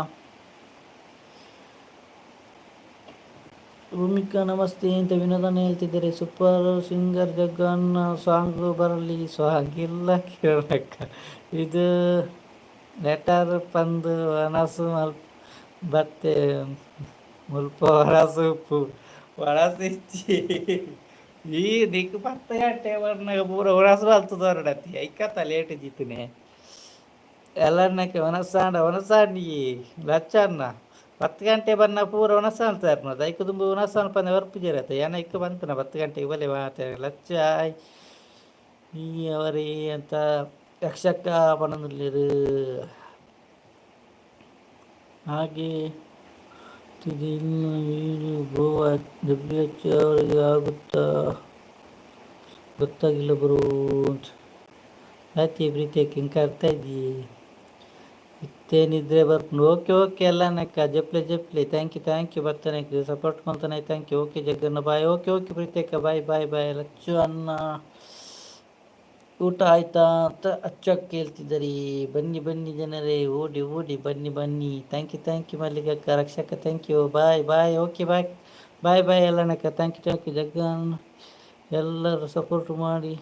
ಭೂಮಿಕಾ ನಮಸ್ತೆ ಅಂತ ವಿನೋದನ ಹೇಳ್ತಿದ್ದಾರೆ. ಸೂಪರ್ ಸಿಂಗರ್ ಜಗ್ಗಣ್ಣ ಸಾಂಗ್ ಬರಲಿ, ಸಾಂಗ್ ಇಲ್ಲ ಕಿರಣಕ್ಕ. ಇದು ಲೆಟರ್ ಪಂದು ವನಸು ಮಲ್ ಬತ್ತೆ ಮುಲ್ಪ ವನಸು ಉಪ್ಪು ವನಸು ಇಚ್ಚಿ ಈ ನಿಕ್ 10 ಗಂಟೆ ಬರ್ನಾಗ ಪೂರ ವನಸು ಮಲ್ತುದೊರಡತ್ತಿ ಐಕತ್ತ ಲೇಟ್ ಜಿತ್ತನೆ ಎಲ್ಲರನ್ನಕ್ಕೆ ವನಸಾಂಡ ವನಸಾಂಡಿ ಲಚ್ಚನ್ನ 10 ಗಂಟೆ ಬನ್ನ ಪೂರ ವನಸ ಅಂತ ಐಕು ದುಂಬು ವನಸ ಪಂದೆ ವರ್ಪುಜೆರತ್ತ ಏನ ಇಕ್ಕ ಬಂತನ 10 ಗಂಟೆಗೆ ಬಲೆ ಮಾತೆ ಲಚ್ಚ ಈ ಅವರೇ ಅಂತ ಯಕ್ಷಕ್ಕ ಪನೊಂದುಲ್ಲೆರ್. ಹಾಗೆ ಇನ್ನು ಏನು ಬ್ರೋ, ಡಬ್ಲ್ಯೂ ಎಚ್ ಅವರಿಗೆ ಆಗುತ್ತಾ ಗೊತ್ತಾಗಿಲ್ಲ ಬ್ರೋ ಅಂತ. ಆಯ್ತು ಪ್ರೀತಿಯಕ್ಕ, ಇಂಕ ಅರ್ಥ ಇದ್ದಿ ಇತ್ತೇನಿದ್ರೆ ಬರ್ಪುಂಡು. ಓಕೆ ಓಕೆ ಎಲ್ಲನಕ್ಕ ಜಪ್ಲೆ ಜಪ್ಲೆ. Thank you thank you ಬತ್ತನೆಕ್ ಸಪೋರ್ಟ್ ಮಲ್ತನೆ thank you. Okay Jagganna bye. Okay okay ಪ್ರೀತಿಯಕ್ಕ, ಬಾಯ್ ಬಾಯ್ ಬಾಯ್. ಲಚ್ಚು ಅನ್ನ ಊಟ ಆಯ್ತಾ ಅಂತ ಅಚ್ಚಕ್ಕ ಕೇಳ್ತಿದ್ದಾರೆ. ಬನ್ನಿ ಬನ್ನಿ ಜನರೇ, ಓಡಿ ಓಡಿ ಬನ್ನಿ ಬನ್ನಿ. Thank you thank you ಮಲ್ಲಿಗಕ್ಕ, ರಕ್ಷಕ thank you. Bye bye. Okay bye bye bye ಎಲ್ಲನಕ್ಕ, thank you thank you. Jaggan ಎಲ್ಲರೂ ಸಪೋರ್ಟ್ ಮಾಡಿ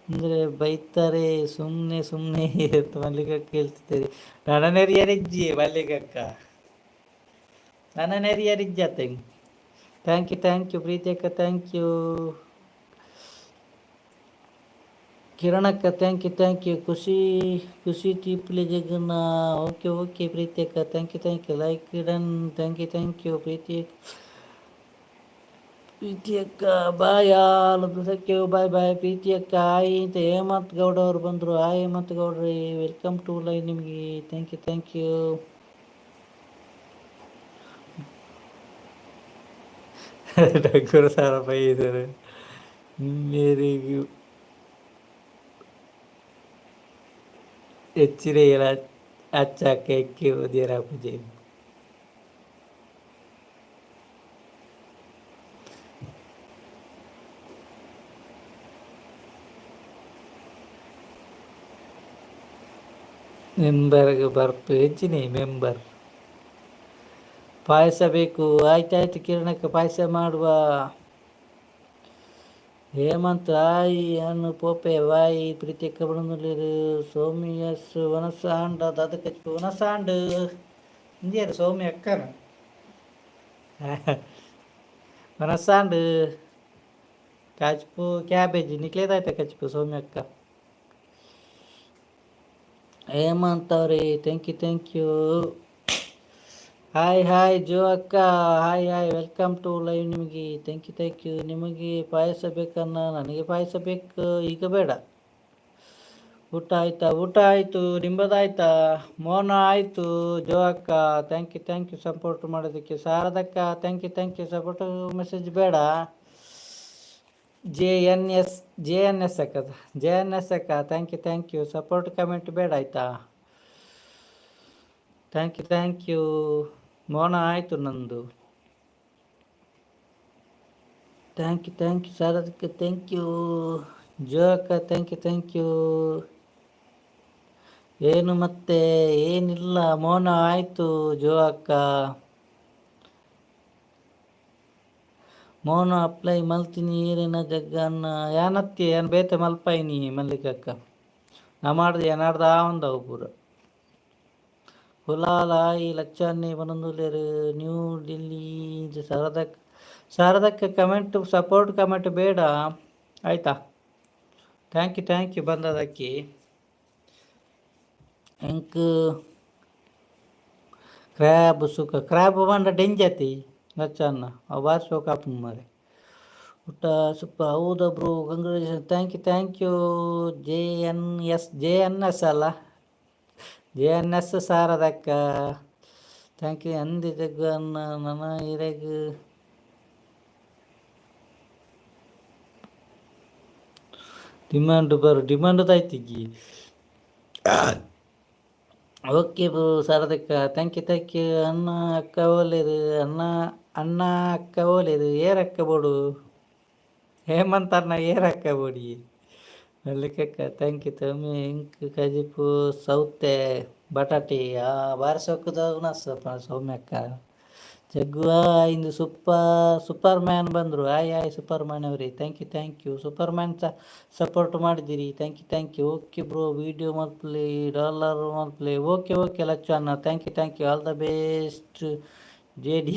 ಅಂದರೆ ಬೈತಾರೆ ಸುಮ್ಮನೆ ಸುಮ್ಮನೆ ಅಂತ ಮಲ್ಲಿಕಕ್ಕ ಹೇಳ್ತಿದ್ದಾರೆ. ನನ್ನ ನೆರಿಯರಿಜ್ಜಿ ಮಲ್ಲಿಕಕ್ಕ, ನನ್ನ ನೆರಿಯರಿಜ್ಜ. Thank you thank you ಪ್ರೀತಿಯಕ್ಕ, thank you ಕಿರಣಕ್ಕ, thank you thank you. ಖುಷಿ ಖುಷಿ ತೀಪ್ಲಿ ಜಗನ್ನ. ಓಕೆ ಓಕೆ ಪ್ರೀತಿಯಕ್ಕ, thank you thank you. Like done, thank you thank you Preethi ಪ್ರೀತಿಯಕ್ಕ. Bye all, thank you, bye bye ಪ್ರೀತಿಯಕ್ಕ. Hi ಅಂತ ಹೇಮಂತ್ ಗೌಡ ಅವರು ಬಂದರು. ಹಾಯ್ ಹೇಮಂತ್ ಗೌಡ್ರಿ, welcome to live ನಿಮಗೆ. Thank you thank you. ಡಗ್ಗರು ಸಾರ ಬೈದರು ಮೇರೆಗೂ ಎಚ್ಚಿರೆಗಳ ಅಚ್ಚಾಕ ಎಕ್ಕೆ ಓದಿಯರ ಪೂಜೆ. ಮೆಂಬರ್ಗೆ ಬರ್ಪು ಹೆಚ್ಚಿನಿ ಮೆಂಬರ್. ಪಾಯಸ ಬೇಕು, ಆಯ್ತಾಯ್ತು ಕಿರಣಕ್ಕೆ, ಪಾಯಸ ಮಾಡುವ. ಹೇಮಂತ್ ಹಾಯ್ ಅನ್ನು ಪೋಪೆ ಬಾಯ್. ಪ್ರೀತಿಯಕ್ಕ ಬಡಂದುಲ್ಲೆರ್. ಸೌಮ್ಯಸ್ ವನಸಾಂಡ ದಾದ ಕಚ್ಪು ವನಸಾಂಡ್ ಇಂಜಿಯರ್ ಸೌಮ್ಯ ಅಕ್ಕನ ವನಸಾಂಡ್ ಕಚ್ಪು ಕ್ಯಾಬೇಜ್ ನಿಕ್ಲೇದಾಯ್ತ ಕಚ್ಪು ಸೌಮ್ಯ ಅಕ್ಕ. ಹೇಮಂತ್ ಅವರೇ thank you thank you. Hi hi Jo ಅಕ್ಕ, hi hi, welcome to live ನಿಮಗೆ. Thank you thank you. ನಿಮಗೆ ಪಾಯಸ ಬೇಕನ್ನ? ನನಗೆ ಪಾಯಸ ಬೇಕು, ಈಗ ಬೇಡ. ಊಟ ಆಯ್ತಾ? ಊಟ ಆಯಿತು, ನಿಮ್ಮದಾಯ್ತಾ? ಮೋನ ಆಯಿತು ಜೋ ಅಕ್ಕ. Thank you thank you support ಮಾಡೋದಕ್ಕೆ. ಶಾರದಕ್ಕ thank you thank you support. Message ಬೇಡ. J N S J N S ಅಕ್ಕ, ಜೆ ಎನ್ ಎಸ್ ಅಕ್ಕ, thank you thank you support. Comment ಬೇಡ ಆಯಿತಾ? Thank you thank you. ಮೋನ ಆಯಿತು ನಂದು. Thank you thank you ಶಾರದಕ್ಕ, thank you Jo ಅಕ್ಕ, thank you thank you. ಏನು ಮತ್ತೆ ಏನಿಲ್ಲ, ಮೋನ ಆಯಿತು ಜೋ ಅಕ್ಕ. ಮೋನ ಅಪ್ಲೈ ಮಲ್ತೀನಿ ಏರೇನ ಜಗ್ಗನ್ನ ಯಾನತ್ತಿ ಏನು ಬೇತೆ ಮಲ್ಪಾಯಿನಿ ಮಲ್ಲಿಕಕ್ಕ. ನಾ ಮಾಡ್ದೆ ಏನಾಡ್ದ ಒಂದವು ಪೂರ. ಕುಲಾಲ್ ಹಾಯ್ ಲಚ್ಚಾನ್ನಿ ಬನಂದುಲ್ಲೆರ್ ನ್ಯೂ ಡೆಲ್ಲಿ. ಶಾರದಕ್ಕ ಶಾರದಕ್ಕ ಕಮೆಂಟ್ ಸಪೋರ್ಟ್ ಕಮೆಂಟ್ ಬೇಡ ಆಯಿತಾ? Thank you thank you ಬಂದದಕ್ಕೆ. ಎಂಕ್ ಕ್ರ್ಯಾಬ್ ಸುಕ್ಕ ಕ್ರ್ಯಾಬ್ ಪಂಡ ಡೆಂಜತಿ ಲಚ್ಚನ್ನ, ಅವು ಬಾರಿ ಶೋಕ್ ಆಪುಂಡು ಮಾರ್ರೆ. ಊಟ ಸುಪ್ಪ ಹೌದಾ bro? Congratulation, thank you thank you. J N S J N S ಅಲ್ಲ, ಜೆ ಎನ್ ಎಸ್ ಶಾರದಕ್ಕ, thank you. ಅಂದಿ ಜಗ್ಗನ್ನ ನನ್ನ ಇರೆಗ್ ಡಿಮಾಂಡ್ ಬರು ಡಿಮಾಂಡ್ ದಾಯ್ತಿಗಿ. ಓಕೆ ಬ್ರೋ ಶಾರದಕ್ಕ, thank you thank you. ಅಣ್ಣ ಅಕ್ಕ ಓಲೇರು ಅಣ್ಣ ಅಣ್ಣ ಅಕ್ಕ ಓಲೇರು ಏರ್ ಅಕ್ಕ ಬೋಡು ಹೇಮಂತ್ ಅಣ್ಣ ಏರ್ ಅಕ್ಕ ಬೋಡಿ ಮಲ್ಲಿಕಕ್ಕ thank you. ತಮ್ಮಿ ಇಂಕ್ ಕಜಿಪು ಸೌತೆ ಬಟಾಟಿ ಆ ಬಾರಿ ಸೊಕ್ಕುದ ಸೌಮ್ಯಕ್ಕ. ಜಗ್ಗುವ ಇಂದು ಸೂಪರ್ ಸೂಪರ್ ಮ್ಯಾನ್ ಬಂದರು. ಆಯ್ ಆಯ್ ಸೂಪರ್ ಮ್ಯಾನ್ ಅವರೇ, thank you, thank you. Super man ಸಹ ಸಪೋರ್ಟ್ ಮಾಡಿದ್ದೀರಿ, thank you, thank you. Okay bro, video ಮಲ್ಪಲಿ, dollar ಮಲ್ಪಲಿ. Okay okay Lachchu ಅಣ್ಣ, thank you, thank you, all the best. J D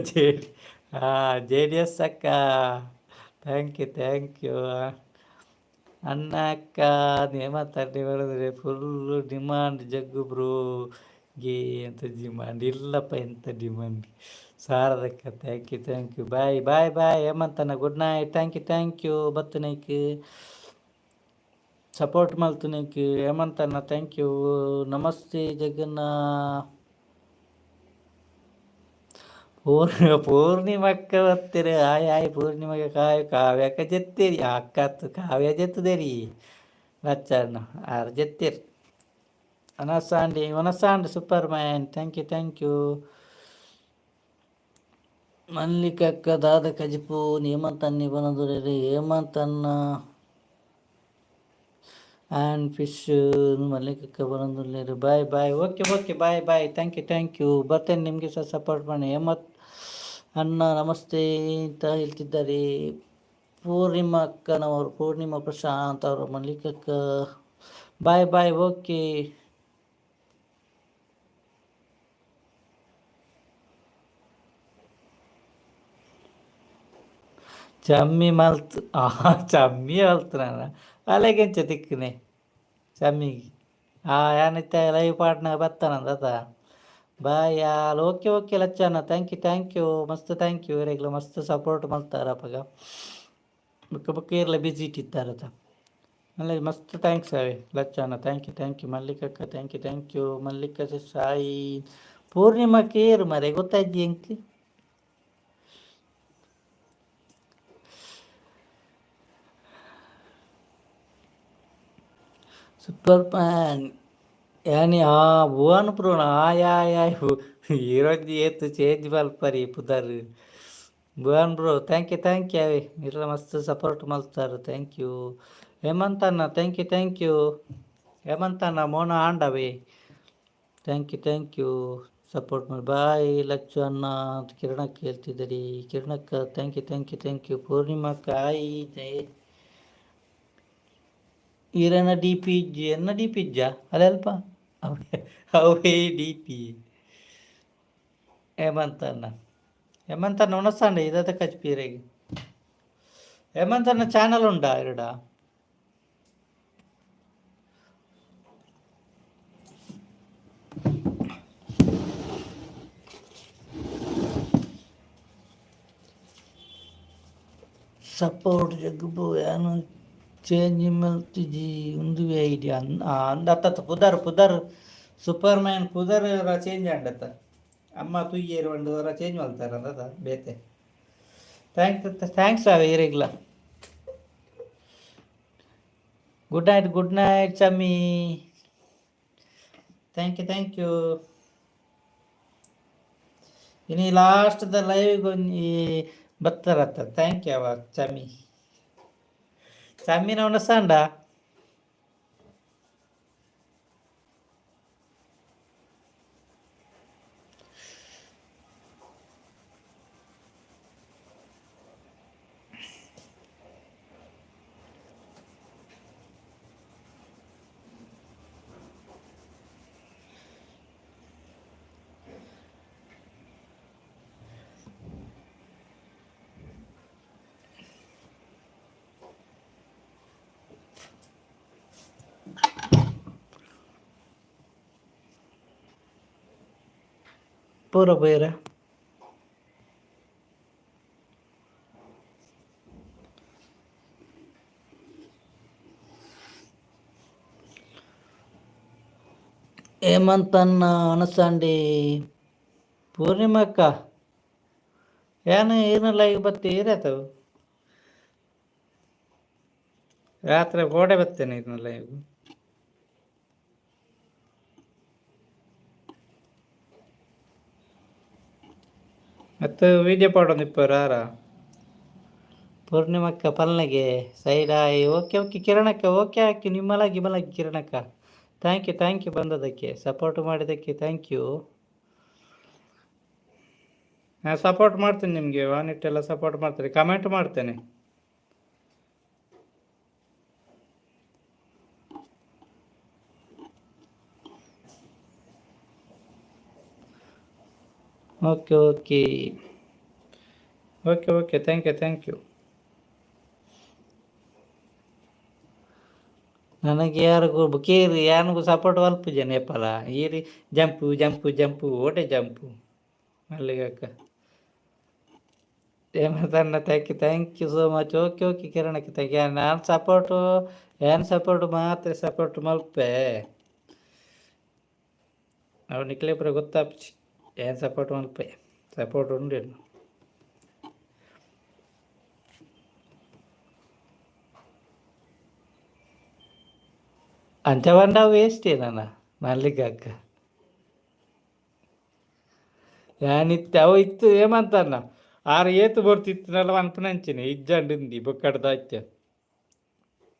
J ಹಾಂ J D S ಅಕ್ಕ, thank you, thank you. ಅಣ್ಣ ಅಕ್ಕ ನೇಮಂತ ಹೇಳಿದ್ರೆ full demand ಜಗ್ಗು bro ಗೆ. ಎಂತ demand ಇಲ್ಲಪ್ಪ, ಎಂತ ಡಿಮಾಂಡ್ ಸಾರದಕ್ಕ. Thank you, thank you. Bye bye bye ಹೇಮಂತಣ್ಣ, good night, thank you, thank you. ಬತ್ತನೇಕ್ support ಮಲ್ತನೇಕ್ ಹೇಮಂತಣ್ಣ, thank you. ನಮಸ್ತೆ ಜಗನ್ನ. ಪೂರ್ಣಿಮಕ್ಕ ಬತ್ತೀರಿ. ಆಯ್ ಆಯ್ ಪೂರ್ಣಿಮಗೆ ಕಾಯ್ ಕಾವ್ಯಕ್ಕ ಜೆತ್ತೀರಿ ಅಕ್ಕತ್ತು ಕಾವ್ಯ ಜೆತ್ತದೇರಿ ಲಚ್ಚಣ್ಣ ಆರು ಜೆತ್ತೀರಿ. ಅನಸಾಂಡಿ ಒನಸಾಂಡ್ super man, thank you, thank you. ಮಲ್ಲಿಕಕ್ಕ ದಾದ ಕಜಿಪು ಹೇಮಂತ್ ಅಣ್ಣಿ ಬನದುರೆ ಹೇಮಂತ್ ಅಣ್ಣ ಆ್ಯಂಡ್ ಫಿಶ್ ಮಲ್ಲಿಕಕ್ಕ ಬರೋದಿಲ್ಲ. Bye bye, okay okay, bye bye, thank you, thank you. ಬರ್ತೇನೆ, ನಿಮಗೆ ಸಹ ಸಪೋರ್ಟ್ ಮಾಡಿ. ಹೇಮಂತ್ ಅಣ್ಣ ನಮಸ್ತೆ ಅಂತ ಹೇಳ್ತಿದ್ದಾರೆ ಪೂರ್ಣಿಮಾ ಅಕ್ಕನವರು, ಪೂರ್ಣಿಮಾ ಪ್ರಶಾಂತ್ ಅವರು. ಮಲ್ಲಿಕಕ್ಕ ಬಾಯ್ ಬಾಯ್, ಓಕೆ. ಚಮ್ಮಿ ಮಲ್ತ್ ಚಮ್ಮಿ ಮಲ್ತನ ಅಲೆಗೆಂಚ ತಿಕ್ಕನೆ ಚಮ್ಮಿಗೆ ಯಾನಿತ್ತ ಲೈವ್ ಪಾಟ್ನಾಗ ಬತ್ತಾನಂದ. ಬಾಯ್ ಯಾಲ್, ಓಕೆ ಓಕೆ ಲಚ್ಚಣ್ಣ, thank you, thank you, ಮಸ್ತ್ thank you. ಇರೆಗ್ಲ ಮಸ್ತ್ ಸಪೋರ್ಟ್ ಮಲ್ತಾರ ಅಪಗ ಬೊಕ್ಕ ಬೊಕ್ಕ ಇರ್ಲ ಬಿಜಿ ಇಟ್ಟಿತ್ತಾರತ ಅಲ್ಲ. ಮಸ್ತ್ thanks ಅವೇ ಲಚ್ಚಣ್ಣ, thank you, thank you. ಮಲ್ಲಿಕಕ್ಕ thank you, thank you. Mallika Sai Purnima care ಮರೆ ಗೊತ್ತಾಯ್ತು ಎಂಕ್. ಸೂಪರ್ ಮ್ಯಾನ್ ಯಾನಿ ಆ ಭುವನ್ ಪ್ರೋಣ ಆಯ್ ಆಯ್ ಆಯ್ ಈರೊಂಜಿ ಏತ್ ಚೇಂಜ್ ಮಲ್ಪರಿ ಪುದರ್. Bhuvan bro, thank you, thank you. ಅವೇ ಇರ್ಲ ಮಸ್ತ್ ಸಪೋರ್ಟ್ ಮಲ್ತಾರ, thank you. Hemant ಅಣ್ಣ, thank you, thank you. Hemant ಅಣ್ಣ ಮೋನ ಆಂಡವೇ, thank you, thank you support ಮಾಡಿ. ಬಾಯ್ ಲಚ್ಚು ಅಣ್ಣ ಅಂತ ಕಿರಣಕ್ಕ ಹೇಳ್ತಿದ್ದೀರಿ. ಕಿರಣಕ್ಕ thank you, thank you, thank you. ಪೂರ್ಣಿಮಕ್ಕ ಆಯ್ ಜಯ. ಈರನ ಡಿ ಪಿ ಇಜ್ಜಿ ಎನ್ನ ಡಿ ಪಿ ಇಜ್ಜಾ ಅಲ್ಲಲ್ಪ ಅವೇ ಅವೇ ಡಿ ಪಿ. ಹೇಮಂತ್ ಅಣ್ಣ, ಹೇಮಂತ್ ಅಣ್ಣ ಉಣಸಾಂಡ ಇದಾದ ಕಚ್ಪೀರೆಗೆ. ಹೇಮಂತ್ ಅಣ್ಣ ಚಾನಲ್ ಉಂಡಾ ಎರಡ? ಸಪೋರ್ಟ್ ಜಗ್ಗು ಏನು ಚೇಂಜ್ ಮಲ್ತಿಜಿ ಉಂದುವೆ ಐಡಿಯಾ ಅಂದತ್ತ ಪುದರ್ ಪುದರ್ ಸೂಪರ್ ಮ್ಯಾನ್ ಪುದರ್ ಚೇಂಜ್ ಆಂಡತ್ತ ಅಮ್ಮ ತುಯ್ಯೇರು ಒಂಡು ಚೇಂಜ್ ಮಲ್ತಾರ ಅಂದತ ಬೇತೆ. Thanks thanks ಅವೆ ಇರೆಗ್ಲ. Good night, good night Chammi, thank you, thank you. ಇನಿ ಲಾಸ್ಟ್ the live ಒಂಜಿ ಬತ್ತರತ್ತ. Thank you ಅವ ಚಮ್ಮಿ. ಚಮ್ಮಿನ ಉಣಸಾಂಡ ಪೂರ ಪೋಯೆರ? ಹೇಮಂತ್ ಅಣ್ಣ ಅನಸಂಡಿ ಪೂರ್ಣಿಮಕ್ಕ ಏನು ಏನು ಲೈವ್ ಬತ್ತಿ ಏರಾತವು ರಾತ್ರಿ ಗೋಡೆ ಬತ್ತೇನೆ ಇದನ್ನ ಲೈವ್. ಮತ್ತು ವೀಡಿಯೋ ಪಾಡೊಂದು ಆರ ಪೂರ್ಣಿಮಕ್ಕ ಪಲ್ನೆಗೆ ಸೈಡ್ ಆಯ್. ಓಕೆ ಓಕೆ ಕಿರಣಕ್ಕ, ಓಕೆ ಹಾಕಿ ನಿಮ್ಮಲಾಗಿ ಮಲಗಿ ಕಿರಣಕ್ಕ. Thank you, thank you ಬಂದದಕ್ಕೆ, support ಮಾಡಿದ್ದಕ್ಕೆ thank you. ನಾನು ಸಪೋರ್ಟ್ ಮಾಡ್ತೀನಿ ನಿಮಗೆ, ವಾನಿಟ್ಟೆಲ್ಲ ಸಪೋರ್ಟ್ ಮಾಡ್ತೀನಿ, ಕಮೆಂಟ್ ಮಾಡ್ತೇನೆ. Okay okay okay okay, thank you thank you. ನನಗೆ ಯಾರಿಗೂ ಕೇರಿ ಯಾರಿಗೂ ಸಪೋರ್ಟ್ ಮಲ್ಪುಜೆನೆ ಏಪಲ ಈರಿ ಜಂಪು ಜಂಪು ಜಂಪು ಓಟೆ ಜಂಪು ಮಲ್ಲಿಗಕ್ಕ ಏಮತನ್ನ. Thank you, thank you so much. Okay okay ಕಿರಣಕ್ಕೆ thank you. ನಾನು ಸಪೋರ್ಟು ಏನು ಸಪೋರ್ಟ್ ಮಾತ್ರ ಸಪೋರ್ಟ್ ಮಲ್ಪೆ ಅವು ನಿಕ್ಲೆ ಪೂರ ಗೊತ್ತಾಪುಜಿ ಏನು ಸಪೋರ್ಟ್ ಮಲ್ಪೆ ಸಪೋರ್ಟ್ ಉಂಡು. ಅಂಚ ಪಂಡ ವೇಸ್ಟ್ ನನ್ನ ಮಲ್ಲಿಗಕ್ಕ. ಯಾನಿತ್ತೆ ಅವು ಇತ್ತು ಏಮಂತನ್ನ ಆರು ಏತು ಬರ್ತಿತ್ತಿನಲ್ಲ ಪನ್ಪುನಂಚಿನ ಇಜ್ಜಂಡ್ ಇಂದಿ ಬೊಕ್ಕಡ್ದ ಇತ್ತೆ.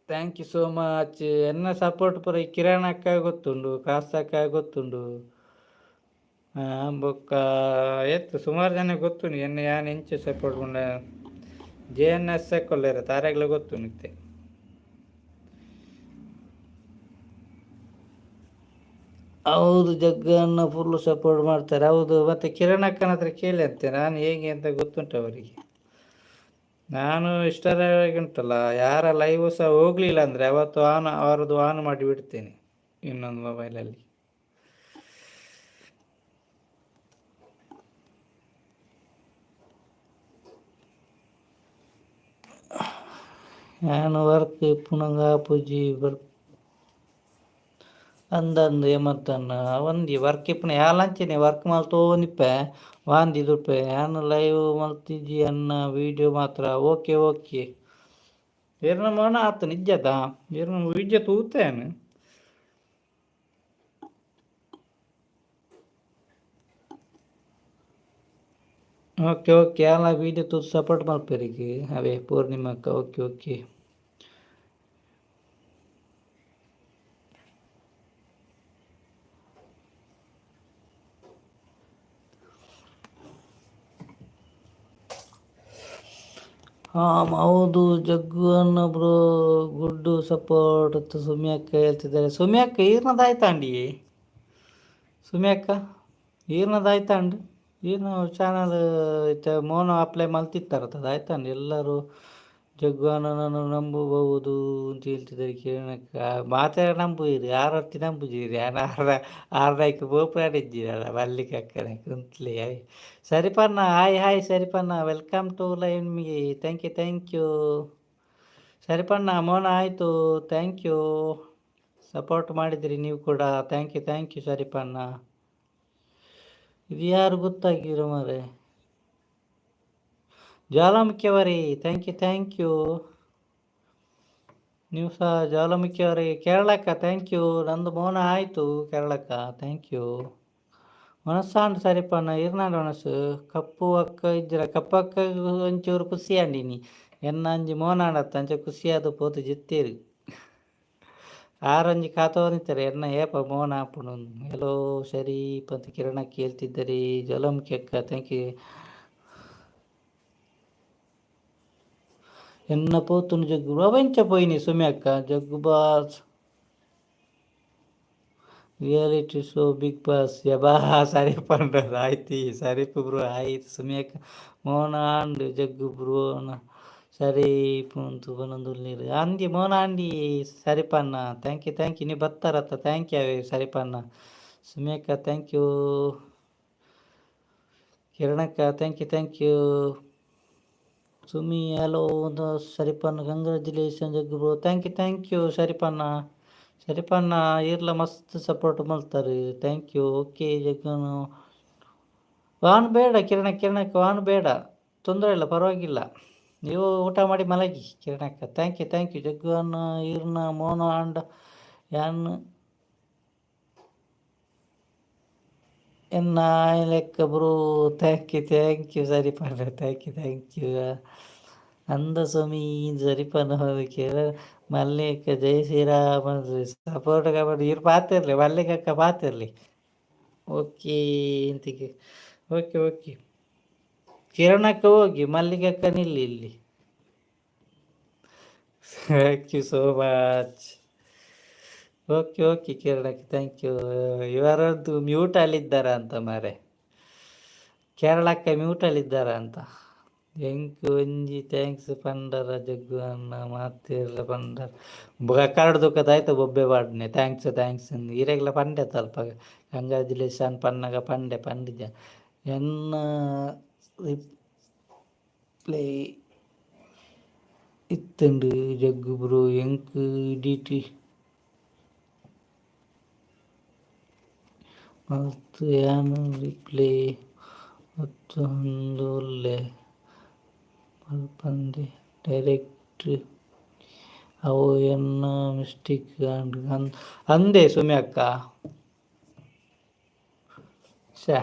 Thank you so much. ಎನ್ನ ಸಪೋರ್ಟ್ ಪೂರ ಈ ಕಿರಣ್ ಅಕ್ಕ ಗೊತ್ತುಂಡು, ಕಾಸ್ತಕ್ಕ ಗೊತ್ತುಂಡು, ಬೊಕ್ಕ ಏತ್ ಸುಮಾರು ಜನ ಗೊತ್ತುಂಡು ಎನ್ನ ಯಾನ್ ಎಂಚ ಸಪೋರ್ಟ್ ಉಂಡ. ಜೆ ಎನ್ ಎಸ್ ಕೊಲ್ಲೇರ ತಾರೆಗ್ಲ ಗೊತ್ತುಂಡು ಇತ್ತೆ. ಹೌದು, ಜಗ್ಗನ್ನ ಫುಲ್ಲು ಸಪೋರ್ಟ್ ಮಾಡ್ತಾರೆ. ಹೌದು, ಮತ್ತು ಕಿರಣ್ ಅಕ್ಕನ ಹತ್ರ ಕೇಳಿ ಅಂತೆ ನಾನು ಹೇಗೆ ಅಂತ ಗೊತ್ತುಂಟು ಅವರಿಗೆ. ನಾನು ಇಷ್ಟರವರೆಗೆ ಉಂಟಲ್ಲ, ಯಾರ ಲೈವ್ ಸಹ ಹೋಗಲಿಲ್ಲ ಅಂದರೆ ಅವತ್ತು ಆನ್ ಅವರದ್ದು ಆನ್ ಮಾಡಿ ಬಿಡ್ತೇನೆ ಇನ್ನೊಂದು ಮೊಬೈಲಲ್ಲಿ. ನಾನು ವರ್ಕ್ ಪುನಗ ಪೂಜಿ ಬರ್ ಅಂದಂದು ಏಮಂತನ್ನ ಒಂಜಿ ವರ್ಕ್ ಇಪ್ಪುನ ಯಾಲ್ ಅಂಚನೆ ವರ್ಕ್ ಮಲ್ತೋಂದಿಪ್ಪೆ ವಾಂದಿ ದುಪ್ಪೆ ಯಾನ್ ಲೈವ್ ಮಲ್ತಿಜಿ ಅನ್ನ ವೀಡಿಯೋ ಮಾತ್ರ. ಓಕೆ ಓಕೆ, ಇರ್ನ ಮೋನ ಆತು ನಿಜ್ಜದ ಇರ್ನ ವಿದ್ಯೆ ತೂತೇನೆ. ಓಕೆ ಓಕೆ, ಯಾಲ ವೀಡಿಯೋ ತೂತು ಸಪೋರ್ಟ್ ಮಲ್ಪೆರಿಗೆ ಅವೇ ಪೂರ್ಣಿಮಕ್ಕ. Okay okay. ಹಾಂ ಹೌದು, ಜಗ್ಗು ಅನ್ನ ಬ್ರೋ ಗುಡ್ಡು ಸಪೋರ್ಟ್ ಅಂತ ಸುಮ್ಯಕ್ಕ ಹೇಳ್ತಿದ್ದಾರೆ. ಸುಮ್ಯಕ್ಕ ಈರ್ನದಾಯ್ತಾಂಡಿ, ಸುಮ್ಯಕ್ಕ ಈರ್ನದಾಯ್ತಾಂಡ್ ಈರ್ನ ಚಾನಲ್ ಇತ್ತೆ ಮೋನ ಅಪ್ಲೈ ಮಲ್ತಿತ್ತಾರತ್ತದ ಆಯ್ತಾಂಡ್. ಎಲ್ಲರೂ ಜಗ್ಗು ಅಣ್ಣನನ್ನು ನಂಬಬಹುದು ಅಂತ ಹೇಳ್ತಿದ್ದಾರೆ ಕಿರಣಕ್ಕ. ಮಾತ್ರ ನಂಬುಯಿರಿ ಆರೊತ್ತಿ ನಂಬುಜಿರಿ ಯಾನ್ ಆರ್ದ ಆರ್ದಾಯ್ಕ್ ಪೋಪುನಾಡಿಜ್ಜಿರಲ್ಲ ಮಲ್ಲಿಗೆ ಅಕ್ಕನ ಕುಂತ್ಲಿ. ಸರಿಪಣ್ಣ, ಹಾಯ್ ಹಾಯ್ ಸರಿಪಣ್ಣ, welcome to live ನಿಮಗೆ. Thank you thank you ಸರಿಪಣ್ಣ, ಮೋನ ಆಯಿತು, thank you. Support ಮಾಡಿದಿರಿ ನೀವು ಕೂಡ, thank you thank you ಸರಿಪಣ್ಣ. ಇದು ಯಾರು ಗೊತ್ತಾಗಿರೋ ಮಾರ್ರೆ. ಜ್ವಾಲಾಮುಖಿಯವರೇ thank you thank you. ನೀವು ಸಹ ಜ್ವಾಲಾಮುಖಿಯವರೇ. ಕೇರಳಕ್ಕ thank you, ನಂದು ಮೌನ ಆಯಿತು ಕೇರಳಕ್ಕ, thank you. ಒಣಸಾಂಡ್ ಸರಿಪಣ್ಣ ಇರ್ನಾಂಡ್ ಒಣಸು ಕಪ್ಪು ಅಕ್ಕ ಇಜ್ಜಿರ ಕಪ್ಪು ಅಕ್ಕ ಒಂಚೂರು ಖುಷಿ ಅಂಡಿನಿ ಎನ್ನ ಅಂಜಿ ಮೋನಾಂಡತ್ತ ಅಂಚ ಖುಷಿಯಾದ ಪೋತು ಜಿತ್ತೇರು ಆರೊಂಜಿ ಕಾತೋನಿತ್ತಾರೆ ಎನ್ನ ಏಪ ಮೋನ ಆಪುಂಡು. ಹಲೋ ಶರೀಫ್ ಅಂತ ಕಿರಣಕ್ಕೆ ಹೇಳ್ತಿದ್ದಾರೆ. ಜ್ವಾಲಾಮುಖಿ ಅಕ್ಕ thank you. ಎನ್ನ ಪೋತುಂಡು ಜಗ್ಗು ಅವೆಂಚ ಪೋಯಿನಿ ಸುಮಿ ಅಕ್ಕ. Jaggu boss reality show Bigg Boss ಯಬಾ ಸರಿ ಪಂಡದ ಆಯ್ತು ಸರಿ ಬ್ರೋ ಆಯ್ತು ಸುಮಿ ಅಕ್ಕ ಮೋನ ಆಂಡ್ ಜಗ್ಗು ಬ್ರೋ ಸರಿ ಪುಂತು ಪನೊಂದುಲ್ಲೆರ್ ಅಂದಿ ಮೋನ ಆಂಡಿ ಸರಿಪಣ್ಣ thank you thank you. ನೀ ಬತ್ತಾರತ್ತ thank you ಅವೇ ಸರಿಪಣ್ಣ. ಸುಮಿ ಅಕ್ಕ thank you. ಕಿರಣಕ್ಕ thank you thank you. Sumi hello ಸರಿಪಣ್ಣ, congratulation Jaggu bro, thank you thank you ಸರಿಪಣ್ಣ. ಸರಿಪಣ್ಣ ಈರ್ಲ ಮಸ್ತ್ ಸಪೋರ್ಟ್ ಮಲ್ತಾರೆ, thank you. Okay ಜಗ್ಗನು ವಾನ್ ಬೇಡ ಕಿರಣ, ಕಿರಣಕ್ಕ ವಾನ್ ಬೇಡ, ತೊಂದರೆ ಇಲ್ಲ ಪರವಾಗಿಲ್ಲ, ನೀವು ಊಟ ಮಾಡಿ ಮಲಗಿ ಕಿರಣಕ್ಕ. Thank you thank you ಜಗ್ಗು ಅಣ್ಣ ಈರ್ನ ಮೋನ ಆಂಡ ಯಾನ್ ಎನ್ನ ಲೆಕ್ಕ bro, thank you thank you ಸರಿಪಣ್ಣ, thank you thank you. ಅಂದ ಸ್ವಾಮಿ ಸರಿಪಣ್ಣ ಕೇಳ ಮಲ್ಲಿಕ ಜೈ ಶ್ರೀರಾಮ ಸಪೋರ್ಟ್ ಕಬಡ್ಡಿ ಇರ್ ಪಾತಿರ್ಲಿ ಮಲ್ಲಿಕಕ್ಕ ಪಾತಿರ್ಲಿ. ಓಕೆ ಇಂತಿಗೆ ಓಕೆ ಓಕೆ. ಕಿರಣಕ್ಕ ಹೋಗಿ, ಮಲ್ಲಿಗಕ್ಕ ನಿಲ್ಲಿ ಇಲ್ಲಿ. Thank you so much. Okay okay ಕಿರಣಕ್ಕೆ thank you. ಇವರದ್ದು ಮ್ಯೂಟಲ್ಲಿದ್ದಾರಾ ಅಂತ ಮಾರೆ. ಕೇರಳಕ್ಕ ಮ್ಯೂಟಲ್ಲಿದ್ದಾರಾ ಅಂತ. ಎಂಕ್ ಒಂಜಿ thanks ಪಂಡರ ಜಗ್ಗು ಅಣ್ಣ ಮಾತೆರ್ಲ ಪಂಡರ್. ಕರಡ್ ದುಃಖದಾಯ್ತು ಬೊಬ್ಬೆ ಪಾಡ್ನೆ thanks thanks. ಇರೆಗ್ಲ ಪಂಡೆ ಅಲ್ಪ ಕಂಗ್ರ್ಯಾಚುಲೇಷನ್ ಪನ್ನಗ ಪಂಡೆ ಪಂಡಿಜ. ಎನ್ನ ರಿಪ್ಲೈ ಇತ್ತುಂಡು ಜಗ್ಗು ಬ್ರೋ ಎಂಕ್ ಎಡಿಟ್ ಮಲ್ತ್ ಯಾನ್ ರಿಪ್ಲೈ ಒತ್ತೊಂದು ಉಲ್ಲೆ ಮಲ್ಪಂದೆ ಡೈರೆಕ್ಟ್ ಅವು ಎನ್ನ ಮಿಸ್ಟೇಕ್ ಆಂಡ್ ಅಂದೆ ಸುಮಿ ಅಕ್ಕ. ಶ್ಯಾ,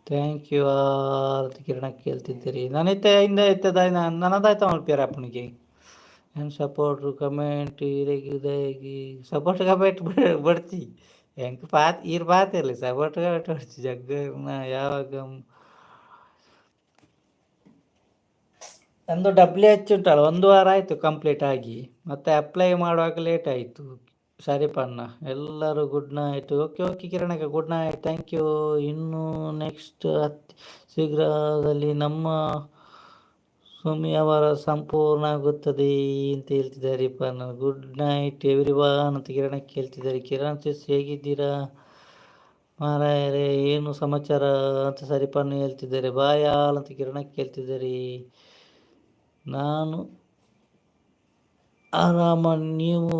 thank you all. ಕಿರಣ ಕೇಳ್ತಿದ್ದೀರಿ. ನಾನಿತ್ತೆ ಇಂದ ಇತ್ತದ ನನ್ನದಾಯ್ತು ಮಲ್ಪಿಯರ ಅಪ್ಪನಿಗೆ. ಏನು ಸಪೋರ್ಟ್ ಕಮೆಂಟ್ ಇರೆಗ್ ಸಪೋರ್ಟ್ ಕಮೆಂಟ್ ಬಡ್ತಿ ಎಂಕ್ ಪಾತ್ ಈರ್ ಪಾತಿರ್ಲಿ ಸಪೋರ್ಟ್ ಕಮೆಂಟ್ ಬಡ್ತಿ ಜಗ್ಗರ್ನ ಯಾವಾಗ ನಂದು ಡಬ್ಲ್ಯೂ ಎಚ್ ಉಂಟಲ್ಲ, ಒಂದು ವಾರ ಆಯಿತು ಕಂಪ್ಲೀಟ್ ಆಗಿ, ಮತ್ತೆ ಅಪ್ಲೈ ಮಾಡುವಾಗ ಲೇಟ್ ಆಯಿತು. ಸರಿಪಣ್ಣ, ಎಲ್ಲರೂ ಗುಡ್ ನೈಟ್. ಓಕೆ ಓಕೆ ಕಿರಣಕ್ಕೆ ಗುಡ್ ನೈಟ್, thank you. ಇನ್ನು ನೆಕ್ಸ್ಟ್ ಅತಿ ಶೀಘ್ರದಲ್ಲಿ ನಮ್ಮ ಸುಮಿ ಅವರ ಸಂಪೂರ್ಣ ಆಗುತ್ತದೆ ಅಂತ ಹೇಳ್ತಿದ್ದಾರೆ. ಗುಡ್ ನೈಟ್ ಎವ್ರಿ ಒನ್ ಅಂತ ಕಿರಣಕ್ಕೆ ಹೇಳ್ತಿದ್ದಾರೆ. ಕಿರಣ್ ಸಿಸ್ ಹೇಗಿದ್ದೀರಾ ಮಾರಾಯರೇ, ಏನು ಸಮಾಚಾರ ಅಂತ ಸರಿಪಣ್ಣ ಹೇಳ್ತಿದ್ದಾರೆ. ಬಾಯ್ ಆಲ್ ಅಂತ ಕಿರಣಕ್ಕೆ ಹೇಳ್ತಿದ್ದಾರೆ. ನಾನು ಆರಾಮ, ನೀವು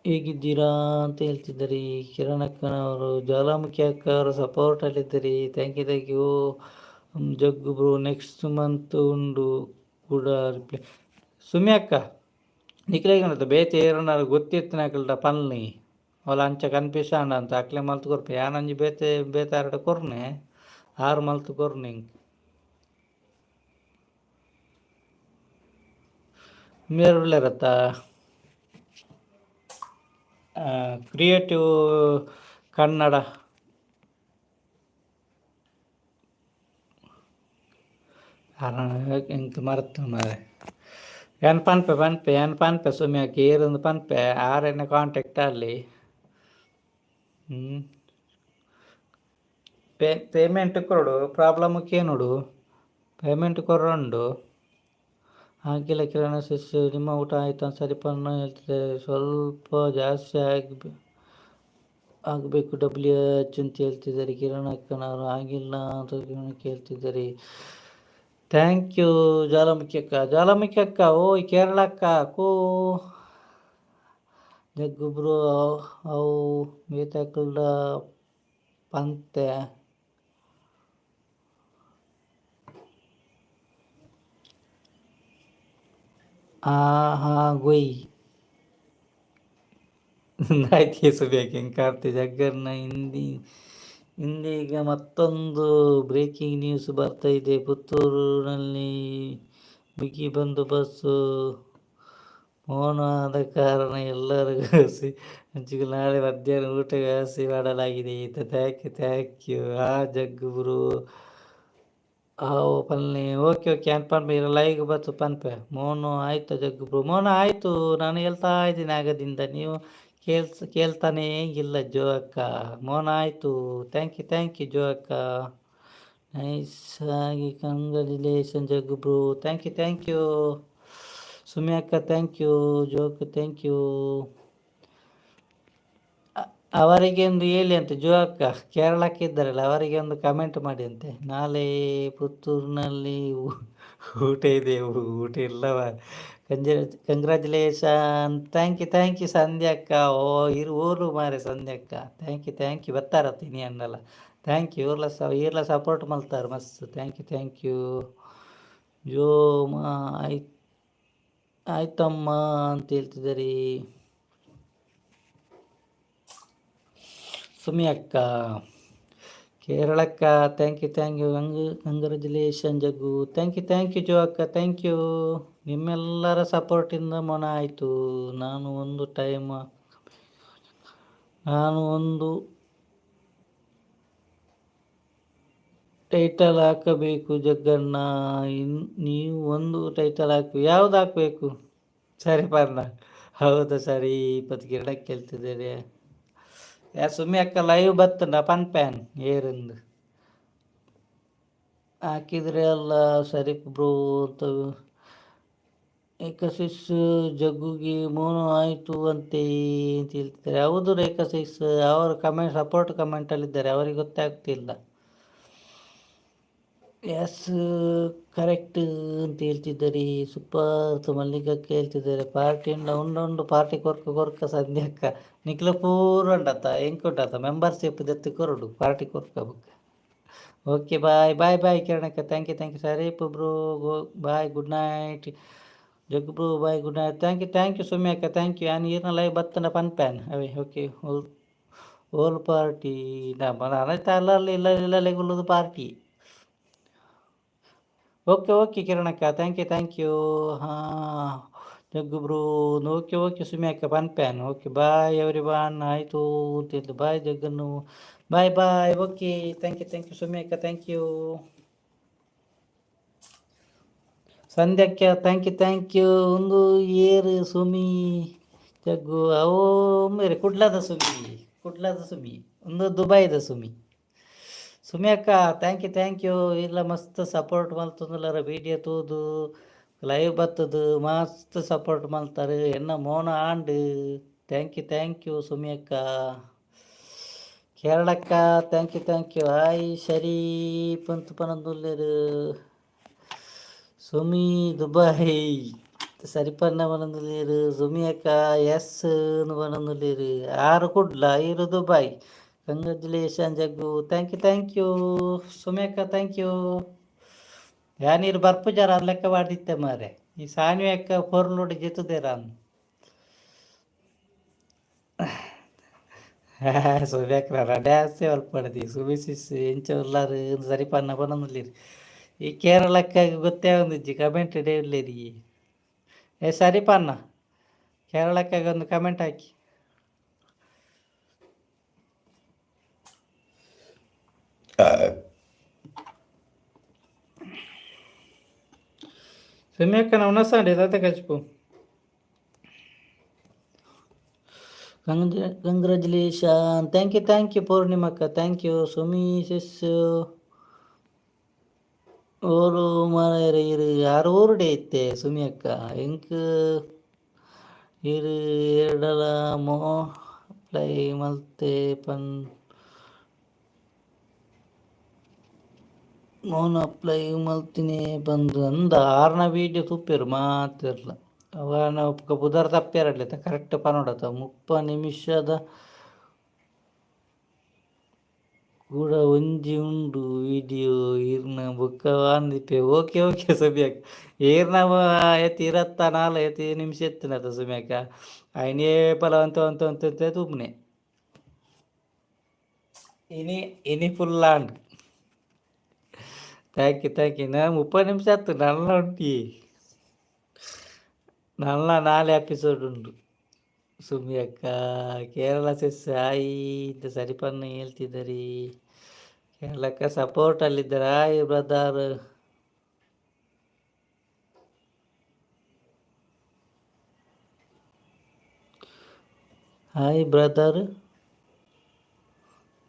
ಹೇಗಿದ್ದೀರಾ ಅಂತ ಹೇಳ್ತಿದ್ದಾರೆ ಕಿರಣ್ ಅಕ್ಕನವರು. ಜ್ವಾಲಾಮುಖಿ ಅಕ್ಕ ಅವರ ಸಪೋರ್ಟಲ್ಲಿದ್ದೀರಿ. Thank you thank you Jaggu bro. Next month ಉಂಡು ಕೂಡ ರಿಪ್ಲೈ. ಸುಮಿ ಅಕ್ಕ ನಿಕ್ಲೆಗ್ ಬೇತೆ ಏರನಾರು ಗೊತ್ತಿತ್ತಿನಕಲ್ಡ ಪನ್ನಿ, ಅವಲ ಅಂಚ ಕನ್ಫ್ಯೂಷನ್ ಅಂತ ಅಕ್ಲೆ ಮಲ್ತ್ ಕೊರ್ಪೆ. ಯಾನೊಂಜಿ ಬೇತೆ ಬೇತೆ ಆರ್ಡ ಕೊರ್ನೆ, ಆರು ಮಲ್ತ್ ಕೊರ್ನೆ ಎಂಕ್. ಮೇರ್ ಉಲ್ಲೆರತ್ತ ಕ್ರಿಯೇಟಿವ್ ಕನ್ನಡ. ಎಂಕ್ ಮರತ್ ಮಾರ್ರೆ. ಯಾನ್ ಪನ್ಪೆ ಪನ್ಪೆ ಯಾನ್ ಪನ್ಪೆ ಸುಮ್ಯಾಕ್ ಏರೊಂದು ಪನ್ಪೆ, ಆರೆನ ಕಾಂಟ್ಯಾಕ್ಟ್ ಅಲ್ಲಿ. ಪೇಮೆಂಟ್ ಕೊರೊಡು, ಪ್ರಾಬ್ಲಮ್ ಕೇನೊಡು, ಪೇಮೆಂಟ್ ಕೊರೊಂಡು. ಆಗಿಲ್ಲ ಕಿರಣ ಸಿಸ್, ನಿಮ್ಮ ಊಟ ಆಯ್ತಾ ಸರಿಪಣ್ಣ ಹೇಳ್ತಿದ್ದಾರೆ. ಸ್ವಲ್ಪ ಜಾಸ್ತಿ ಆಗಬೇಕು ಡಬ್ಲ್ಯೂ ಎಚ್ ಅಂತ ಹೇಳ್ತಿದ್ದಾರೆ ಕಿರಣ್ ಅಕ್ಕನವರು. ಆಗಿಲ್ಲ ಅಂತ ಕಿರಣ ಕೇಳ್ತಿದ್ದಾರೆ. Thank you ಜ್ವಾಲಾಮುಖಿ ಅಕ್ಕ. ಜ್ವಾಲಾಮುಖಿ ಅಕ್ಕ, ಓಯ್ ಕೇರಳ ಅಕ್ಕ ಕೋ ಜಗ್ಗುಬ್ರು ಅವು ಬೇತಕಲ್ಡ ಪಂತೆ. ಆ ಹಾ ಗೊಯ್ ಆಯ್ತು ಕಾರ್ತಿ ಜಗ್ಗರ್ನ ಹಿಂದಿ ಇಂದೀಗ ಮತ್ತೊಂದು ಬ್ರೇಕಿಂಗ್ ನ್ಯೂಸ್ ಬರ್ತಾ ಇದೆ. ಪುತ್ತೂರಿನಲ್ಲಿ ಬಿಗಿ ಬಂದೋಬಸ್ತ್ ಮೌನ ಆದ ಕಾರಣ ಎಲ್ಲರಿಗೂ ಹಸಿ ನಾಳೆ ಮಧ್ಯಾಹ್ನ ಊಟ ವ್ಯವಸ್ಥೆ ಮಾಡಲಾಗಿದೆ. Thank you thank you. ಆ ಜಗ್ಗು ಬ್ರೋ ಆವು ಪನ್ನಿ. ಓಕೆ ಓಕೆ ಯಾನ್ ಪನ್ಪೆ ಲೈವ್ ಬತ್ತು ಪನ್ಪೆ. ಮೋನು ಆಯ್ತು ಜಗ್ಗು ಬ್ರೋ, ಮೋನ ಆಯಿತು. ನಾನು ಹೇಳ್ತಾ ಇದ್ದೀನಿ ಆಗದಿಂದ, ನೀವು ಕೇಳ್ತಾನೇ ಇಲ್ಲ ಜೋ ಅಕ್ಕ. ಮೋನ ಆಯಿತು, thank you thank you Jo ಅಕ್ಕ. ನೈಸ್ ಆಗಿ congratulation Jaggu bro, thank you thank you Sumi ಅಕ್ಕ, thank you ಜೋ ಅಕ್ಕ, thank you. ಅವರಿಗೆ ಒಂದು ಹೇಳಿ ಅಂತೆ ಜೋ ಅಕ್ಕ, ಕೇರಳಕ್ಕೆ ಇದ್ದಾರಲ್ಲ ಅವರಿಗೆ ಒಂದು ಕಮೆಂಟ್ ಮಾಡಿ ಅಂತೆ. ನಾಳೆ ಪುತ್ತೂರಿನಲ್ಲಿ ಊಟ ಇದೆ, ಊಟ ಇಲ್ಲವ. Congratulation, thank you thank you Sandhya ಅಕ್ಕ. ಓ ಇರು ಊರು ಮಾರೆ ಸಂಧ್ಯಾ ಅಕ್ಕ, thank you thank you. ಬತ್ತಾರ ತಿನಿ ಅನ್ನಲ್ಲ, thank you. ಇವ್ರಲ್ಲ ಸ ಈರ್ಲ ಸಪೋರ್ಟ್ ಮಲ್ತಾರೆ ಮಸ್ತ್, thank you thank you. Jo ಮಾ ಆಯ್ತು ಆಯ್ತಮ್ಮ ಅಂತ ಹೇಳ್ತಿದ್ದಾರೆ ಸುಮಿ ಅಕ್ಕ. ಕೇರಳಕ್ಕ thank you thank you. Congratulation Jaggu, thank you thank you Jo ಅಕ್ಕ, thank you. ನಿಮ್ಮೆಲ್ಲರ ಸಪೋರ್ಟಿಂದ ಮೊನ ಆಯಿತು. ನಾನು ಒಂದು ಟೈಮ್ ನಾನು ಒಂದು ಟೈಟಲ್ ಹಾಕಬೇಕು ಜಗ್ಗಣ್ಣ. ನೀವು ಒಂದು ಟೈಟಲ್ ಹಾಕಿ, ಯಾವ್ದು ಹಾಕಬೇಕು? ಸರಿ ಪರ್ಣ, ಹೌದಾ? ಸರಿ, 20 ಗಿಡ ಕೇಳ್ತಿದ್ದೀರಿ. ಯಾ ಸುಮ್ಮಿ ಅಕ್ಕ, ಲೈವ್ ಬತ್ತಂಡ ಪನ್ ಪ್ಯಾನ್ ಏರಿಂದು ಹಾಕಿದ್ರೆ ಅಲ್ಲ. ಸರಿ ಬ್ರೋ ಅಂತ. ಏಕಸಿಸ್ ಜಗ್ಗುಗೆ ಮೋನು ಆಯಿತು ಅಂತೆ ಅಂತ ಹೇಳ್ತಿದ್ದಾರೆ. ಹೌದು ರೇಖಾಸಿಸ್, ಅವರು ಕಮೆಂಟ್ ಸಪೋರ್ಟ್ ಕಮೆಂಟಲ್ಲಿದ್ದಾರೆ, ಅವರಿಗೆ ಗೊತ್ತಾಗ್ತಿಲ್ಲ. ಎಸ್, ಕರೆಕ್ಟ್ ಅಂತ ಹೇಳ್ತಿದ್ದಾರೆ. ಸೂಪರ್ ಮಲ್ಲಿಕಕ್ಕ ಹೇಳ್ತಿದ್ದಾರೆ. ಪಾರ್ಟಿ ಉಂಡ ಉಂಡು ಉಂಡು ಪಾರ್ಟಿ ಕೊರ್ಕ ಕೊರ್ಕ. ಸಂಧ್ಯಕ್ಕ, ನಿಕ್ಲ ಪೂರ ಉಂಡತ್ತ ಎಂಕುಂಡತ್ತ ಮೆಂಬರ್ಶಿಪ್ ದೆತ್ತಿ ಕೊರಡು, ಪಾರ್ಟಿ ಕೊರ್ಕ ಬುಕ್ಕ. ಓಕೆ, ಬಾಯ್ ಬಾಯ್ ಬಾಯ್ ಕಿರಣಕ್ಕ, thank you, thank you. ಸರಿ bro, go, bye, good night. Jaggu bro, bye, good night, thank you, thank you. Sumi ಅಕ್ಕ, thank you. ಯಾನ್ ಈರ್ನ ಲೈವ್ ಬತ್ತನ ಪನ್ಪ್ಯಾನ್ ಅವೇ. ಓಕೆ, ಓಲ್ ಓಲ್ ಪಾರ್ಟಿ ನಮ್ಮ ಅಲ್ಲ ಇಲ್ಲ ಇಲ್ಲ ಪಾರ್ಟಿ. ಓಕೆ ಓಕೆ ಕಿರಣಕ್ಕ, thank you, thank you. ಹಾಂ Jaggu bro, okay okay Sumi ಅಕ್ಕ, ಪನ್ಪ್ಯಾನ್. Okay, bye every. ಆಯಿತು ಅಂತ. ಬಾಯ್ ಜಗ್ಗನ್ನು, bye bye. Okay, thank you, thank you Sumi ಅಕ್ಕ, thank you. ಸಂಧ್ಯಕ್ಕ thank you, thank you. ಒಂದು ಏರು ಸುಮಿ ಜಗ್ಗು ಅವು ಮೇರೆ ಕುಡ್ಲದ ಸುಮಿ, ಕುಡ್ಲದ ಸುಮಿ, ಒಂದು ದುಬೈದ ಸುಮಿ. ಸುಮಿ ಅಕ್ಕ, thank you, thank you. ಇಲ್ಲ ಮಸ್ತ್ ಸಪೋರ್ಟ್ ಮಲ್ತೊಂದುಲ್ಲಾರ, ವೀಡಿಯೋ ತೂದು ಲೈವ್ ಬತ್ತದು ಮಸ್ತ್ ಸಪೋರ್ಟ್ ಮಲ್ತಾರೆ. ಎನ್ನ ಮೋನ and thank you, thank you Sumi ಅಕ್ಕ. ಕೇರಳಕ್ಕ thank you, thank you. Hi Sharif ಅಂತ ಪನೊಂದುಲ್ಲೆರ್. ಸುಮಿ ದುಬೈ ಸರಿಪನ್ನ ಪನೊಂದುಲ್ಲೆರ್. ಸುಮಿ ಅಕ್ಕ ಎಸ್ ಪನೊಂದುಲ್ಲೆರ್. ಆರು ಕುಡ್ಲ, ಇರು Dubai. Congratulation Jaggu, thank you, thank you Sumi ಅಕ್ಕ, thank you. ಯಾನೀರು ಬರ್ಪುಜಾರ ಲೆಕ್ಕ ಪಾಡ್ದಿತ್ತೆ ಮಾರೆ. ಈ ಸಾನ್ವಿ ಅಕ್ಕ ಪೊರ್ಲುಡು ಜೆತ್ತುದೆರಾನ್. ಸುಮಿ ಅಕ್ಕ ಡ್ಯಾನ್ಸೇ ಮಲ್ಪಡದಿ. ಸುಮಿ ಸಿಸ್ ಎಂಚ ಉಲ್ಲಾರ್ ಸರಿಪನ್ನ ಪನೊಂದುಲ್ಲೆರ್. ಈ ಕೇರಳಕ್ಕ ಗೊತ್ತೇ ಆವೊಂದಿಜ್ಜಿ, ಕಮೆಂಟ್ ಉಲ್ಲೆರ್. ಏ ಸರಿಪನ್ನ, ಕೇರಳಕ್ಕಾಗ ಒಂದು ಕಮೆಂಟ್ ಹಾಕಿ. ಸುಮಿ ಅಕ್ಕ ಉಣಸಾಂಡಿ ದಾದ ಕಚ್ಪು. Congratulation, thank you, thank you ಪೂರ್ಣಿಮಕ್ಕ, thank you. Sumi sis ಓಲು ಮಾರಾಯರೆ, ಇರು ಆರು ಊರುಡೆ ಇತ್ತೆ ಸುಮಿ ಅಕ್ಕ. ಎಂಕ್ ಇರು ಎರಡಲ ಮೋ ಅಪ್ಲೈ ಮಲ್ತೆ ಪನ್ ಮೋನ್ ಅಪ್ಲೈ ಮಲ್ತಿನಿ ಪಂದ್ ಅಂದ. ಆರ್ನ ವೀಡಿಯೋ ತೂಪೆರ್ ಮಾತೆರ್ಲ. ಅವನ ಪುದರ್ ತಪ್ಪೇರಡ್ಲೆತ, ಕರೆಕ್ಟ್ ಪನೊಡತ. 30 ನಿಮಿಷದ ಕೂಡ ಒಂಜಿ ಉಂಡು ವೀಡಿಯೋ ಈರ್ನ ಬೊಕ್ಕ ಅಂದಿಪ್ಪೆ. ಓಕೆ ಓಕೆ ಸುಮ್ಯಕ್ಕ, ಈರ್ನ ಏತ್ 24 ಏತ್ ನಿಮಿಷ ಎತ್ತಿನತ ಸುಮ್ಯಕ್ಕ, ಐನೇ ಪಲ ಅಂತ ಅಂತ ಅಂತ ತೂಪುನೆ. ಇನಿ ಇನಿ full and. Thank you, thank you. ನಾ 30 ನಿಮಿಷ ಆತು, ನಲ್ಲ ಉಂಟಿ ನಲ್ಲ 4 ಎಪಿಸೋಡ್ ಉಂಟು. ಸುಮಿ ಅಕ್ಕ, ಕೇರಳ ಸೆಸ್ ಹಾಯ್ ಅಂತ ಸರಿಪನ್ನ ಹೇಳ್ತಿದ್ದೀರಿ. ಕೇರಳಕ್ಕ ಸಪೋರ್ಟ್ ಅಲ್ಲಿದ್ದಾರೆ. Hi brother, hi brother.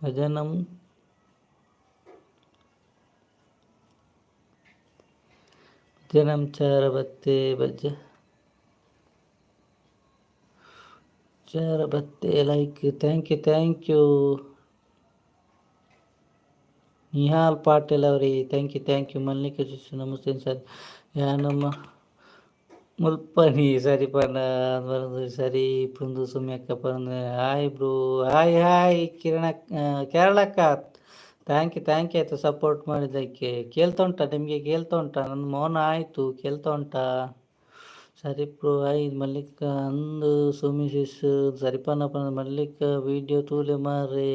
ಭಜನಂ ಭಜನಂ ಚಾರ ಬತ್ತೆ ಭಜ ಚಾರ ಬತ್ತೆ. Like, thank you, thank you Nihal Patil ಅವರೇ, thank you, thank you. Mallika Shishu namaste sir. ನಮ್ಮ ಮುಲ್ಪನಿ ಸರಿ ಪನ ಸರಿ ಪುಂದು. ಸುಮ್ಮಿ ಅಕ್ಕ ಪಂದು. Hi bro, hi hi Kiran ಕೇರಳಕ್ಕ, thank you, thank you ಆಯಿತು ಸಪೋರ್ಟ್ ಮಾಡಿದ್ದಕ್ಕೆ. ಕೇಳ್ತಾ ಉಂಟಾ ನಿಮಗೆ? ಕೇಳ್ತಾ ಉಂಟಾ? ನನ್ನ ಮೌನ ಆಯಿತು, ಕೇಳ್ತಾ ಉಂಟಾ? ಸರಿ ಬ್ರೋ, ಹಾಯ್ ಮಲ್ಲಿಕ ಅಂದು. ಸುಮಿ ಸಿಸ್ ಸರಿಪನ್ನ ಮಲ್ಲಿಕ ವೀಡಿಯೋ ತೂಲೆ ಮಾರ್ರೆ.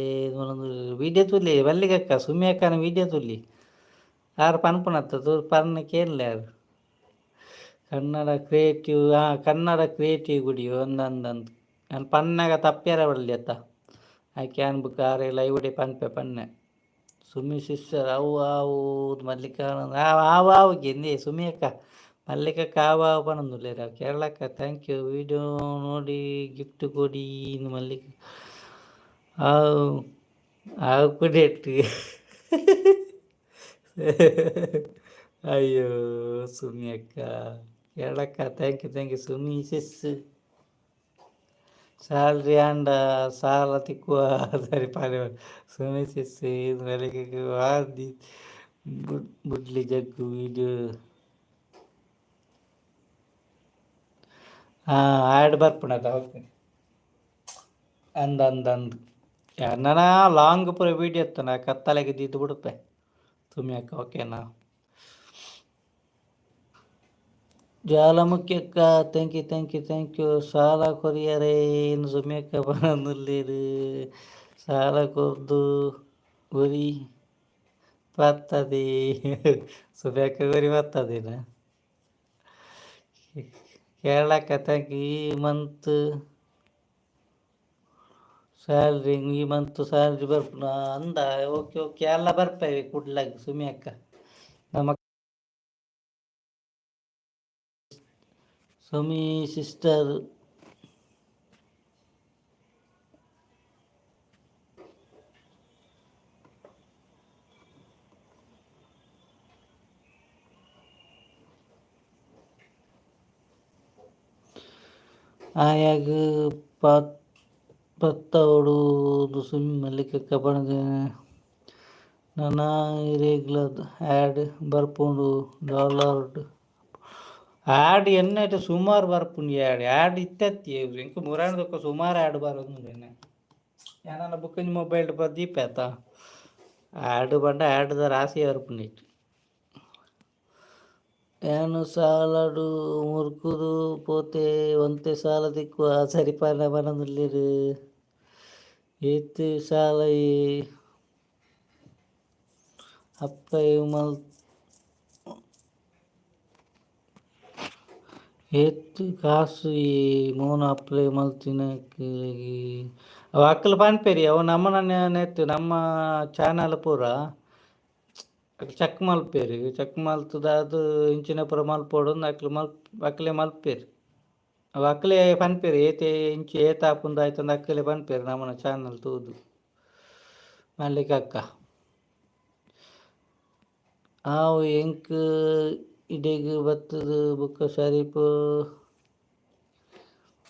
ವೀಡಿಯೋ ತೂಲೆ ಮಲ್ಲಿಕಕ್ಕ, ಸುಮಿ ಅಕ್ಕನ ವೀಡಿಯೋ ತೂಲಿ. ಆರು ಪನ್ಪುನತ್ತ ತೂ ಪನ್ನ ಕೇಳಲೆ ಯಾರು. ಕನ್ನಡ ಕ್ರಿಯೇಟಿವ್, ಹಾಂ ಕನ್ನಡ ಕ್ರಿಯೇಟಿವ್ ಗುಡಿ ಒಂದೊಂದಂದು ನಾನು ಪನ್ನಾಗ ತಪ್ಪ್ಯಾರ ಬರಲಿ ಅತ್ತ. ಆಕೆ ಅನ್ಬುಕ್ ಆರೆ ಲೈವ್ ಡೇ ಪನ್ಪೆ ಪನ್ನೆ. ಸುಮಿ ಸಿಸ್ಟರ್ ಅವು ಆವು ಮಲ್ಲಿಕಾ ಆವು ಆವು ಗೆಂದಿ ಸುಮಿ ಅಕ್ಕ ಮಲ್ಲಿಕಕ್ಕ ಆವು ಆವು ಪನೊಂದುಲ್ಲೆರ್ ಕೇರಳಕ್ಕ thank you video ನೋಡಿ ಗಿಫ್ಟ್ ಕೊಡಿ ಮಲ್ಲಿಕ ಆವು ಆವು ಕುಡೆಟ್ ಅಯ್ಯೋ ಸುಮಿ ಅಕ್ಕ ಕೇರಳಕ್ಕ thank you thank you Sumi sis. Salary ಆಂಡ ಸಾಲ ತಿಕ್ಕುವ ಸರಿ ಪಾಲೆ ಸುಮಿ ಸಿಸ್ ಇದು ಮಲ್ಲಿಕಕ್ಕ ವಾದಿ ಬುಡ್ಲಿ ಜಗ್ಗು ವಿಡಿಯೋ. ಹಾಂ ಆ್ಯಡ್ ಬರ್ಪುಂಡತ ಓಕೆ ಅಂದ್ ಅಂದ್ ಅಂದ್ ನನ ಲಾಂಗ್ ಪೂರ ವೀಡಿಯೋ ಇತ್ತನ ಕತ್ತಲೆಗೆ ದೀದ್ ಬುಡುಪೆ ಸುಮಿ ಅಕ್ಕ ಓಕೆನಾ. ಜ್ವಾಲಾಮುಖಿ ಅಕ್ಕ thank you thank you thank you. ಸಾಲ ಕೊರಿಯರೆ ಏನು ಸುಮಿ ಅಕ್ಕ ಪನೊಂದುಲ್ಲೆರ್ ಸಾಲ ಕೊರ್ದು ಒರಿ ಬರ್ತದೆ ಸುಮಿ ಅಕ್ಕ ಒರಿ ಬರ್ತದೇನ. ಕೇರಳಕ್ಕ thank you. ಈ ಮಂತ್ ಸ್ಯಾಲ್ರಿ ಈ ಮಂತ್ ಸ್ಯಾಲ್ರಿ ಬರ್ಪುನ ಅಂದ ಓಕೆ ಓಕೆ ಎಲ್ಲ ಬರ್ಪೇವೆ ಕುಡ್ಲಗ್ ಸುಮಿ ಅಕ್ಕ ನಮ್ಮ ಸುಮಿ ಸಿಸ್ಟರ್. ಆಯಾಗ್ ಪತ್ತವೊಡು ಸುಮಿ ಮಲ್ಲಿಕಕ್ಕ ಪಂದ್ ನನ ಇರೆಗ್ಲ ಆ್ಯಡ್ ಬರ್ಪುಂಡು ಡಾಲರ್ಡ್ ಆ್ಯಡ್ ಎನ್ನೈಟ್ ಸುಮಾರು ಬರ್ಪುಂಡು ಆ್ಯಡ್ ಆ್ಯಡ್ ಇತ್ತತ್ತಿ ಎಂಕ್ ಮುರಾಣದಕ್ಕ ಸುಮಾರು ಆ್ಯಡ್ ಬರೋದುಂಡು ಎನ್ನ ಯಾನನ ಬುಕ್ಕೊಂಜಿ ಮೊಬೈಲ್ಡ್ ಪೂರ ದೀಪೆ ಅತ್ತ ಆ್ಯಡ್ ಪಂಡ ಆ್ಯಡ್ದ ರಾಶಿ ಬರ್ಪುಂಡು ಐಟ್. ಯಾನ್ ಸಾಲಡ್ ಮುರ್ಕುದು ಪೋತೆ ಒಂತೆ ಸಾಲ ತಿಕ್ಕುವ ಸರಿ ಪನ ಪನೊಂದುಲ್ಲೆರ್ ಏತ್ ಸಾಲ ಅಪ್ಲೈ ಮಲ್ ಏತ್ ಕಾಸ್ ಈ ಮೋನ ಅಪ್ಲೈ ಮಲ್ತಿನಕ್ಲೆಗ್ ಅವು ಅಕ್ಲ್ ಪನ್ಪೆರ್ ಅವು ನಮನ ನೆತ್ತ್ ನಮ್ಮ ಚಾನಲ್ ಪೂರ ಚೆಕ್ ಮಲ್ಪೆರ್ ಚೆಕ್ ಮಲ್ತ್ದಾದ್ ಇಂಚಿನ ಪೂರ ಮಲ್ಪೊಡು ಅಂದ್ ಅಕ್ಲ್ ಮಲ್ಪ್ ಅಕ್ಲೆ ಮಲ್ಪೆರ್ ಅವು ಅಕ್ಲೆ ಪನ್ಪೆರ್ ಏತೆ ಇಂಚ ಏತ್ ಆಪುಂಡು ಆಯ್ತಂದ್ ಅಕ್ಲೆ ಪನ್ಪೆರ್ ನಮನ ಚಾನಲ್ ತೂದು ಮಲ್ಲಿಕಕ್ಕ. ಆವು ಎಂಕ್ ಇಡೆಗ್ ಬತ್ತುದು ಬೊಕ್ಕ ಸರಿಪು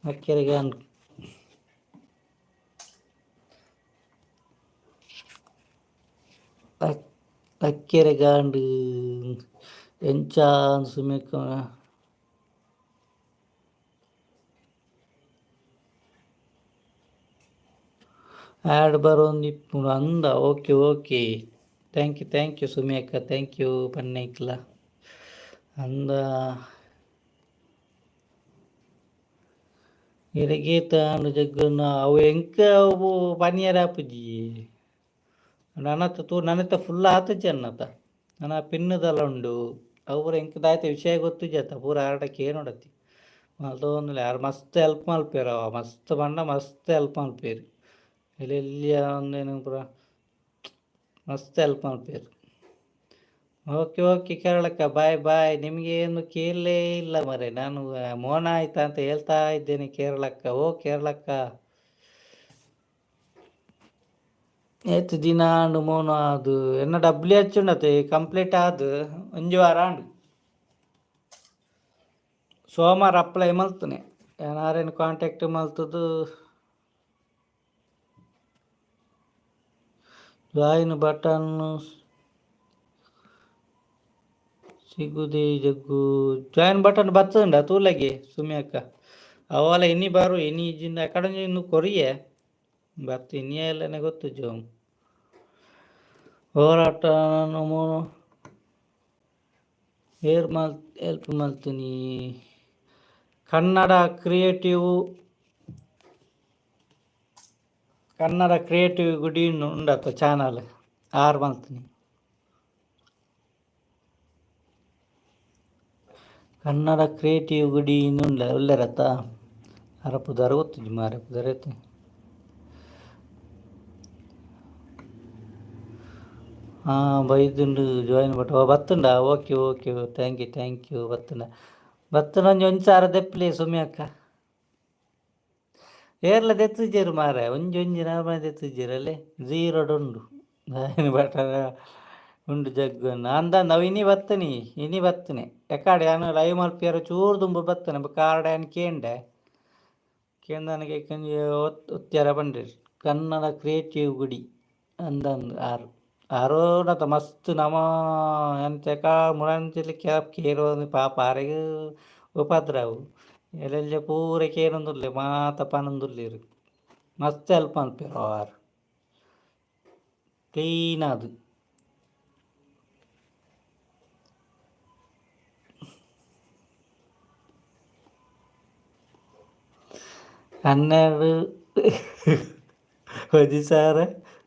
ಅಕ್ಕೆರೆಗ್ ಆಂಡ್. ಲಕ್ಕೆರೆಗ್ ಆಂಡ್ ಎಂಚ ಸುಮಿಕ್ಕ ಆ್ಯಡ್ ಬರೊಂದಿಪ್ಪುಂಡು ಅಂದ okay okay thank you thank you Sumi ಅಕ್ಕ thank you ಪನ್ನೈಕ್ಲ ಅಂದ ಇರೆಗ್ ಆಂಡ್ ಜಗ್ಗುನ ಅವು ಎಂಕ್ ಅವು ಪನಿಯರೆ ಆಪುಜಿ ನನತ ತೂ ನನತ ಫುಲ್ ಆತುಜಿ ಅನ್ನತ ನನ ಪಿನ್ನುದಲ ಉಂಡು ಅವು ಪೂರ ಎಂಕ್ ದಾಯ್ತ ವಿಷಯ ಗೊತ್ತುಜಿ ಅತ್ತ ಪೂರ ಆರ್ಡ ಕೇನೊಡತಿ ಮಲ್ತೊಂದುಲ್ಲೆ ಆರ್ ಮಸ್ತ್ ಹೆಲ್ಪ್ ಮಲ್ಪೆರ್ ಅವ ಮಸ್ತ್ ಪಂಡ ಮಸ್ತ್ ಹೆಲ್ಪ್ ಮಲ್ಪೆರ್ ಎಲ್ಲೆಲ್ಯ ಉಂದೆನ್ ಪೂರ ಮಸ್ತ್ ಹೆಲ್ಪ್ ಮಲ್ಪೆರ್. ಓಕೆ ಓಕೆ ಕೇರಳಕ್ಕ ಬಾಯ್ ಬಾಯ್. ನಿಮಗೆ ಏನು ಕೇಳಲೇ ಇಲ್ಲ ಮರೆ ನಾನು ಮೋನ ಆಯ್ತಾ ಅಂತ ಹೇಳ್ತಾ ಇದ್ದೇನೆ ಕೇರಳಕ್ಕ. ಓ ಕೇರಳಕ್ಕ ಏತ್ ದಿನ ಆಂಡ್ ಮೋನ ಅದು ಎನ್ನ ಡಬ್ಲ್ಯೂ ಎಚ್ ಉಂಡತೆ ಕಂಪ್ಲೀಟ್ ಆದ್ ಒಂಜಿ ವಾರ ಆಂಡ್. ಸೋಮವಾರ ಅಪ್ಲೈ ಮಲ್ತುನೆ ಯಾನ್ ಕಾಂಟ್ಯಾಕ್ಟ್ ಮಲ್ತುದು ಜಾಯಿನ್ ಬಟನ್ ಸಿಗುದೆ ಜಗ್ಗು ಜಾಯಿನ್ ಬಟನ್ ಬತ್ತುಂಡ ತೂಲಗೆ ಸುಮಿ ಅಕ್ಕ ಅವಲ ಇನಿ ಬಾರು ಇನಿ ಇಜ್ಜಿಂಡ ಅಕಡೊಂಜಿ ಇಂದು ಕೊರಿಯೆ ಬತ್ತು ಇನಿ ಎಲ್ಲನೆ ಗೊತ್ತುಜ್ಜಿ ಅವು. ಹೋರಾಟ ಮೋನು ಏರ್ ಮಲ್ ಹೆಲ್ಪ್ ಮಲ್ತಿನಿ ಕನ್ನಡ ಕ್ರಿಯೇಟಿವ್ ಕನ್ನಡ ಕ್ರಿಯೇಟಿವ್ ಗುಡಿ ಉಂಡತ್ತ ಚಾನಲ್ ಆರ್ ಮಲ್ತಿನಿ. ಕನ್ನಡ ಕ್ರಿಯೇಟಿವ್ ಗುಡಿ ಉಂಡ ಉಲ್ಲೆರತ್ತ ಅರ ಪುದರ್ ಗೊತ್ತುಜ್ಜಿ ಮಾರ್ರೆ ಪುದರ್ ಏತ್. ಹಾಂ, ಬೈದುಂಡು ಜಾಯಿನ್ ಬಟ್ ಓ ಬತ್ತುಂಡ. Okay okay, thank you, thank you. ಬತ್ತುಂಡ ಬತ್ತುಂಡ. ಒಂಜಿ ಒಂಜಿ ಸಾರ ದೆಪ್ಪಲೆ ಸುಮಿ ಅಕ್ಕ. ಏರ್ಲ ದೆತ್ತಿಜ್ಜೆರ್ ಮಾರೆ, ಒಂಜಿ ಒಂಜಿ ನಾರ್ಮಲ್ ದೆತ್ತಿಜ್ಜೆರ್. ಅಲ್ಲೇ ಝೀರೋಡ್ ಉಂಡು ಬಟ್ ಉಂಡು ಜಗ್ಗು. ಅಂದ ನಾವು ಇನಿ ಬತ್ತನಿ, ಇನಿ ಬತ್ತನೆ. ಎಕಾಡೆ ಯಾನ್ ಲೈವ್ ಮಲ್ಪಿಯರ ಚೂರು ದುಂಬು ಬತ್ತನೆ. ಬೊಕ್ಕ ಆರ್ಡ ಯಾನ್ ಕೇಂಡೆ, ಕೇಂದನಗೆ ಒಂಜಿ ಒತ್ತ್ಯರ ಪಂಡೆರ್. ಕನ್ನಡ ಕ್ರಿಯೇಟಿವ್ ಗುಡಿ ಅಂದಂದು ಆರು ಆರೋನತ ಮಸ್ತ್ ನಮ ಎಂತ ಮುಳಂಚಿಲಿ ಕೇಳುವ ಪಾಪ ಆರೆಗ್ ಉಪದ್ರ ಅವು. ಎಲ್ಲೆಲ್ಲ ಪೂರ ಕೇನೊಂದುಲ್ಲೆ, ಮಾತ ಪನೊಂದುಲ್ಲೆರ್. ಮಸ್ತ್ ಹೆಲ್ಪ್ ಮಲ್ಪೆರ್ ಆರ್ ಕ್ಲೀನ್ ಆದ್. 12 ಒಂಜಿ ಸಾರ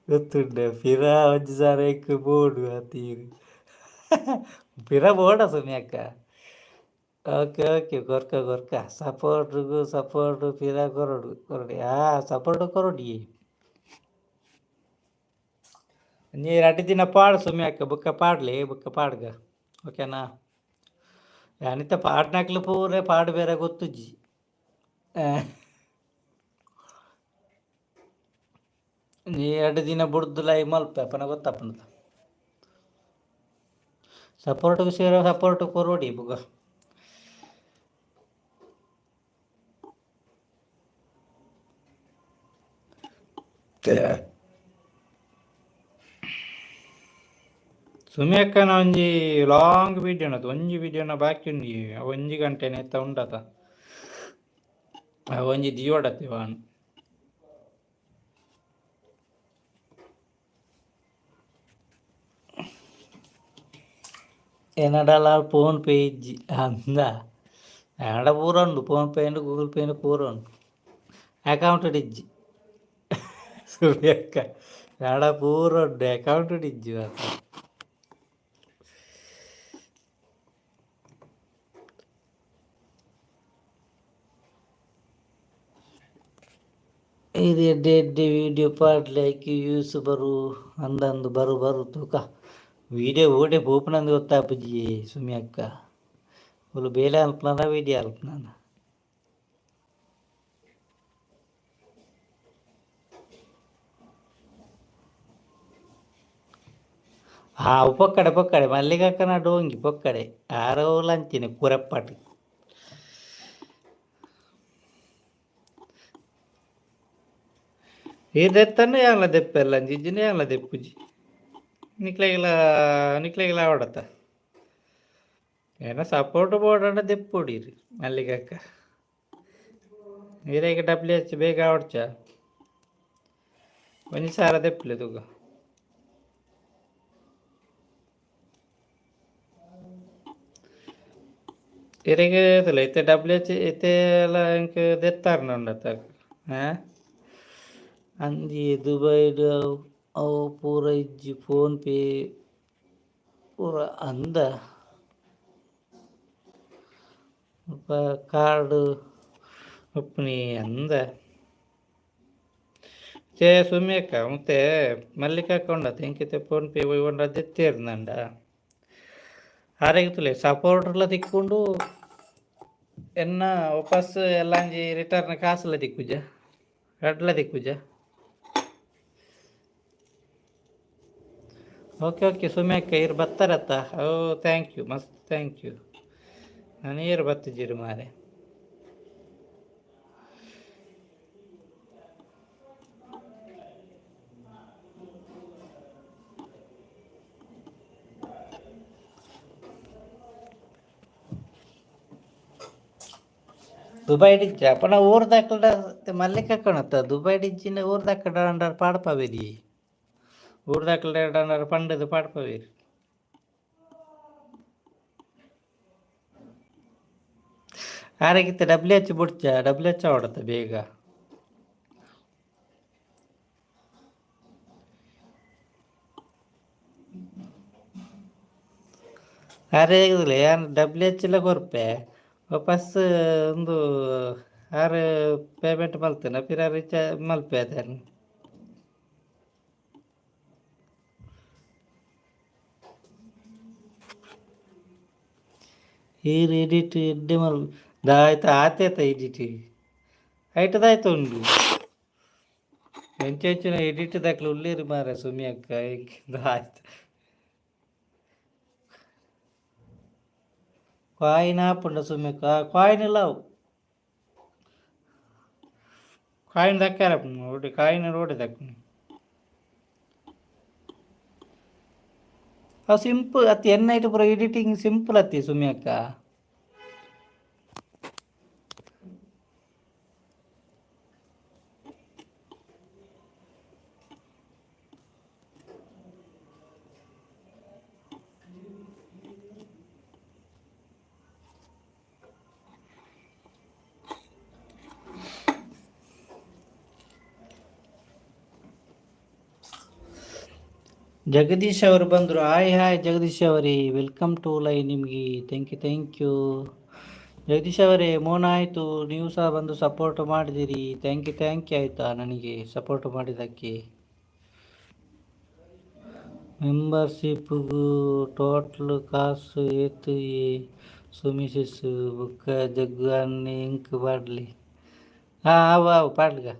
ಗೊತ್ತುಂಡೆ ಪಿರ ಒಂಜಿ ಸಾರ ಎಂಕ್ ಬೋಡು ಅತೀರ್ ಪಿರ ಬೋಡ ಸುಮಿ ಅಕ್ಕ. ಓಕೆ ಓಕೆ, ಕೊರ್ಕ ಕೊರ್ಕ. ಸಪೋರ್ಟ್ಗು ಸಪೋರ್ಟ್ ಪಿರ ಕೊರೊಡು ಕೊರೊಡಿ. ಆ ಸಪೋರ್ಟ್ ಕೊರೊಡಿ. ಒಂಜಿ ರಡ್ಡ್ ದಿನ ಪಾಡ್ ಸುಮಿ ಅಕ್ಕ, ಬೊಕ್ಕ ಪಾಡ್ಲೆ, ಬೊಕ್ಕ ಪಾಡ್ಗ, ಓಕೆನಾ? ಯಾನಿತ್ತ ಪಾಡ್ನಕ್ಲು ಪೂರ ಪಾಡ್ ಬೇರೆ ಗೊತ್ತುಜ್ಜಿ. ನೀ ಎರಡು ದಿನ ಬುಡ್ದು ಲೈವ್ ಮಲ್ಪೆ ಅಪನ ಗೊತ್ತಾಪುಂಡು. ಸಪೋರ್ಟ್ಗೆ ಸೇರೋ ಸಪೋರ್ಟ್ ಕೊರೊಡಿ ಬುಗ. ಸುಮಿ ಅಕ್ಕನ ಒಂಜಿ ಲಾಂಗ್ ವಿಡಿಯೋ ಉಂಡತ, ಒಂಜಿ ವಿಡಿಯೋನ ಬಾಕಿ ಉಂಡು. ಒಂಜಿ ಗಂಟೆನೆ ಎತ್ತ ಉಂಡತ. ಒಂಜಿ ದಿಯೋಡತ್ತೆ ವಾನ್ ಎನಡಲ ಫೋನ್ ಪೇ ಇಜ್ಜಿ ಅಂದ. ಎನಡ ಪೂರ ಉಂಡು, ಫೋನ್ ಪೇ ಉಂಡು, ಗೂಗಲ್ ಪೇ ಉಂಡು, ಪೂರ ಉಂಡು. ಅಕೌಂಟ್ ಇಜ್ಜಿ ಸುಮಿ ಅಕ್ಕ. ಎನಡ ಪೂರ ಉಂಡು, ಅಕೌಂಟ್ ಇಜ್ಜಿ ಮಾತ್ರ. ಇದು ಎಡ್ಡೆ ಎಡ್ಡೆ ವೀಡಿಯೋ ಪಾಡ್ಲೆ, ಐಕ್ ವ್ಯೂಸ್ ಬರು ಅಂದಂದು ಬರು ಬರು ತೂಕ. ವೀಡಿಯೋ ಓಡೆ ಪೋಪುನಂದ್ ಗೊತ್ತಾಪುಜಿ ಸುಮಿ ಅಕ್ಕ. ಓಲು ಬೇಲೆ ಅಲ್ಪನದ ವೀಡಿಯೋ ಅಲ್ಪನದ. ಆ ಪೊಕ್ಕಡೆ ಪೊಕ್ಕಡೆ ಮಲ್ಲಿಗಕ್ಕನ ಡೋಂಗಿ ಪೊಕ್ಕಡೆ ಆರೋಲಂಚಿನ ಕುರಪ್ಪಾಟ್. ಈ ದೆತ್ತನ್ನ ಯಾಂಗ್ಲ ದೆಪ್ಪೆಲ್ಲ ಅಂಜಿಜ್ಜಿನ ಯಾಂಗ್ಲ ದೆಪ್ಪುಜಿ. ನಿಕ್ಲೆಗ್ಲ ನಿಕ್ಲೆಗ್ಲ ಆವಡತ್ತ ಏನ ಸಪೋರ್ಟ್ ಬೋಡಂಡ ದೆಪ್ಪೊಡಿರಿ ಮಲ್ಲಿಗಕ್ಕ. ಇರೆಗ್ ಡಬ್ಲ್ಯೂ ಎಚ್ ಬೇಗ ಆವಡ್ಚ ಒಂಜಿ ಸಾರ ದೆಪ್ಪುಲೆ ತೂಕ. ಇರೆಗ್ ತೂಲೆ ಇತ್ತೆ ಡಬ್ಲ್ಯೂ ಎಚ್ ಇತ್ತೆ ಎಲ್ಲ ಎಂಕ್ ದೆತ್ತಾರ್ನ ಉಂಡತ್ತ. ಅಂಜಿ ದುಬೈಡ್ ಅವು ಪೂರ ಇಜ್ಜಿ, ಫೋನ್ ಪೇ ಪೂರ ಅಂದ ಮುಲ್ಪ ಕಾರ್ಡ್ ಉಪ್ಪುನಿ ಅಂದ. ಚೇ ಸುಮ್ಮಿ ಅಕ್ಕ, ಮತ್ತೆ ಮಲ್ಲಿಕ ಅಕ್ಕ ಉಂಡತ್ತ ಎಂಕಿತ್ತೆ ಫೋನ್ ಪೇ ಒಯ್ಕೊಂಡ ದೆತ್ತೇರ್ನಂಡ. ಆರೆಗ್ ತೂಲೆ ಸಪೋರ್ಟ್ಲ ತಿಕ್ಕುಂಡು, ಎನ್ನ ವಾಪಸ್ ಎಲ್ಲಂಜಿ ರಿಟರ್ನ್ ಕಾಸುಲ ತಿಕ್ಕುಜ, ರಡ್ಲ ತಿಕ್ಕುಜ. ಓಕೆ ಓಕೆ ಸುಮ್ಮಿ ಅಕ್ಕ, ಇರ್ ಬತ್ತಾರತ್ತ. ಓ thank you, ಮಸ್ತ್ thank you. ನಾನು ಏರ್ ಬತ್ತಿದ್ದೀರಿ ಮಾರೆ. ದುಬೈ ಡಿಜ್ಜ ಪಂಡ ಊರ್ದಕ್ಕಲ್ಡ ಮಲ್ಲಿಕ ಕಣತ್ತ. ದುಬೈ ಡಿಜ್ಜಿನ ಊರ್ದಕ್ಕಡ ಅಂಡರ್ ಪಾಡ್ಪವೇರಿ, ಊರ್ದಕ್ಕಲ್ಡ ಅಂಡರ್ ಪಂಡದು ಪಾಡ್ಪವೇರಿ. ಆರೆಗಿತ್ತ ಡಬ್ಲ್ಯೂ ಎಚ್ ಬುಡ್ಚ, ಡಬ್ಲ್ಯೂ ಎಚ್ ಆವಡತ್ತ ಬೇಗ. ಅರೆ ಯಾನ್ ಡಬ್ಲ್ಯೂ ಎಚ್ ಲ ಕೊರ್ಪೆ ವಾಪಸ್ ಉಂದು ಆರ್ ಪೇಮೆಂಟ್ ಮಲ್ತೇನೆ ಪಿರ ರೀಚಾರ್ಜ್ ಮಲ್ಪೆ ಅದೇನು. ಈರ್ ಎಡಿಟ್ ಎಡ್ಡೆ ಮಲ್ ದಾಯ್ತ ಆತೇತ ಎಡಿಟ್ ಐಟ್ ದಾಯ್ತ ಉಂಡು. ಎಂಚೆಂಚಿನ ಎಡಿಟ್ ದಕ್ಲು ಉಲ್ಲೇರು ಮಾರೆ ಸುಮಿ ಅಕ್ಕ ದಾಯ್ತ. ಕಾಯಿನ್ ಆಪುಂಡ ಸುಮಿ ಅಕ್ಕ? ಕಾಯಿನ್ ಇಲ್ಲ ಅವು. ಕಾಯಿನ್ ದಕ್ಕಾರ ರೋಡಿ ಕಾಯಿನ್ ರೋಡಿ ದಕ್ಕುನಿ. ಅವು ಸಿಂಪಲ್ ಅತ್ತಿ ಎನ್ನ ಐಟ್ ಪೂರ ಎಡಿಟಿಂಗ್ ಸಿಂಪಲ್ ಅತ್ತಿ ಸುಮಿ ಅಕ್ಕ. ಜಗದೀಶ್ ಅವರು ಬಂದರು. ಹಾಯ್ ಹಾಯ್ ಜಗದೀಶ್ ಅವರೇ, welcome to live ನಿಮಗೆ. Thank you, thank you Jagadish ಅವರೇ. ಮೋನ ಆಯಿತು, ನೀವು ಸಹ ಬಂದು ಸಪೋರ್ಟ್ ಮಾಡಿದಿರಿ. Thank you, thank you ಆಯಿತಾ ನನಗೆ ಸಪೋರ್ಟ್ ಮಾಡಿದ್ದಕ್ಕೆ. ಮೆಂಬರ್ಶಿಪ್ಗು ಟೋಟ್ಲ್ ಕಾಸು ಏತ್ ಸುಮಿಸಿಸ್ ಬುಕ್ಕ ಜಗ್ಗು ಅನ್ನಿ ಇಂಕ್ ಪಾಡ್ಲಿ. ಹಾಂ, ಅವು ಅವು ಪಾಡ್ಲಿಗ.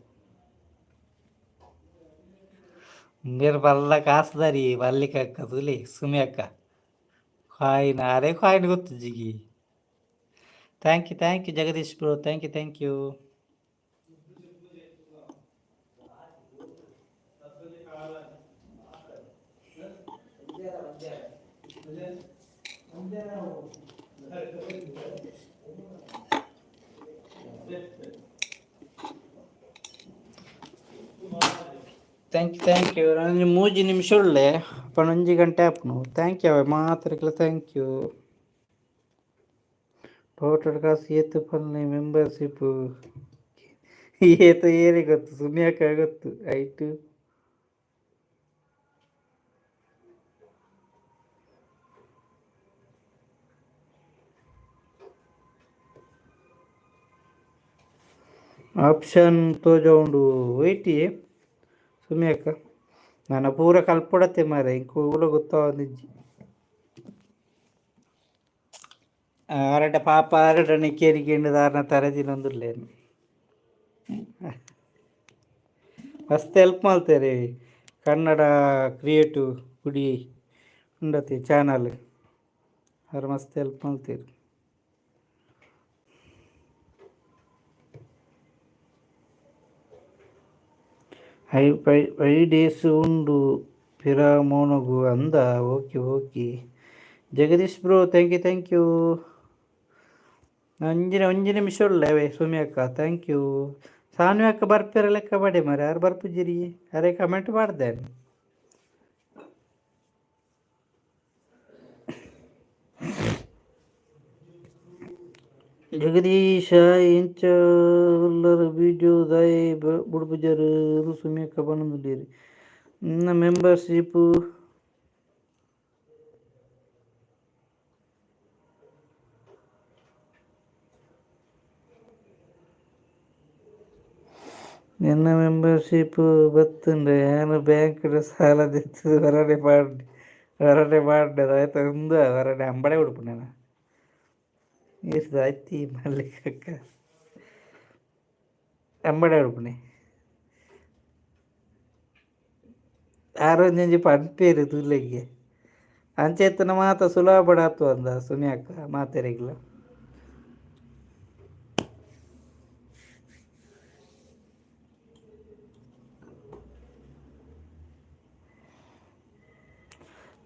ಮೇರ್ ಬಲ್ಲ ಕಾಸುದಾರಿ ಮಲ್ಲಿಕ ಅಕ್ಕ ತೂಲೆ ಸುಮಿ ಅಕ್ಕ ಕಾಯಿನ್ ಅರೆ ಕಾಯಿನ್ ಗೊತ್ತುಜ್ಜಿಗಿ. Thank you, thank you Jagadish bro, thank you, thank you. Thank you, thank you. ನಾನು ಮೂಜಿ ನಿಮಿಷ ಉಳ್ಳೆ ಪನೊಂಜಿ ಗಂಟೆ ಆಪುಂಡು. Thank you ಮಾತೆರೆಗ್ಲ thank you. Total ಕಾಸು ಏತ್ ಪನ್ಲೆ ಮೆಂಬರ್ಶಿಪ್ ಏತ್ ಏರೆ ಗೊತ್ತು, ಸುಮ್ಯಾಕ ಗೊತ್ತು ಐಟ್. ಆಪ್ಷನ್ ತೋಜವುಂಡು ವೈಟಿ ಸುಮ್ಯಾಕ. ನನ ಪೂರ ಕಲ್ಪೊಡತ್ತೆ ಮಾರೆ, ಎಂಕ್ ಒವುಲ ಗೊತ್ತಾವಂದಿಜ್ಜಿ. ಆರಡ ಪಾಪ ಆರಡನೆ ಕೇರಿ ದಾರನ ತರೆದಿನೊಂದುಲ್ಲೇನು. ಮಸ್ತ್ ಹೆಲ್ಪ್ ಮಲ್ತೇರೆ ಕನ್ನಡ ಕ್ರಿಯೇಟಿವ್ ಗುಡಿ ಉಂಡತಿ ಚಾನಲ್ ಅವ್ರು ಮಸ್ತ್ help ಮಲ್ತೇರು. I five five days ಉಂಡು ಪಿರಾಮೋನಗು ಅಂದ. Okay okay Jagadish bro, thank you, thank you. ಒಂಜಿ ಒಂಜಿ ನಿಮಿಷ ಉಳ್ಳೆ ಸುಮಿ ಅಕ್ಕ, thank you. Saanvi ಅಕ್ಕ ಬರ್ಪೇರ ಲೆಕ್ಕ ಬಡೆ ಮಾರೆ, ಯಾರು ಬರ್ಪುಜಿರಿ? ಅರೆ ಕಮೆಂಟ್ ಮಾಡ್ದೇನೆ. ಜಗದೀಶ ಎಂಚ ಉಲ್ಲರ್ ವೀಡಿಯೋ ದಾಯೆ ಬುಡ್ಪುಜರ್ ಸುಮಿ ಅಕ್ಕ ಪನೊಂದುಲ್ಲೆರ್. ಮೆಂಬರ್ಶಿಪ್ ಎನ್ನ ಮೆಂಬರ್ಶಿಪ್ ಬತ್ತುಂಡ ಯಾನ್ ಬ್ಯಾಂಕ್ಡ್ ಸಾಲ ದೆತ್ತುದು ಹೊರಡೆ ಪಾಡ್ಡೆ ಹೊರಡೆ ಪಾಡ್ಡೆ ದಾಯೆ ಉಂದು ಹೊರಡೆ ಅಂಬಡೆ ಉಡುಪುಂಡು ಏರ್ದ ಅತ್ತಿ ಮಲ್ಲಿಕಕ್ಕ ಅಂಬಡೆ ಉಡುಪುನೆ ಆರ್ ಒಂಜೊಂಜಿ ಪನ್ಪೆರ್ ತೂಲೆಗೆ. ಅಂಚ ಇತ್ತುಂಡ ಮಾತ ಸುಲಭ ಆತು ಅಂದ ಸುಮಿ ಅಕ್ಕ ಮಾತೆರೆಗ್ಲ.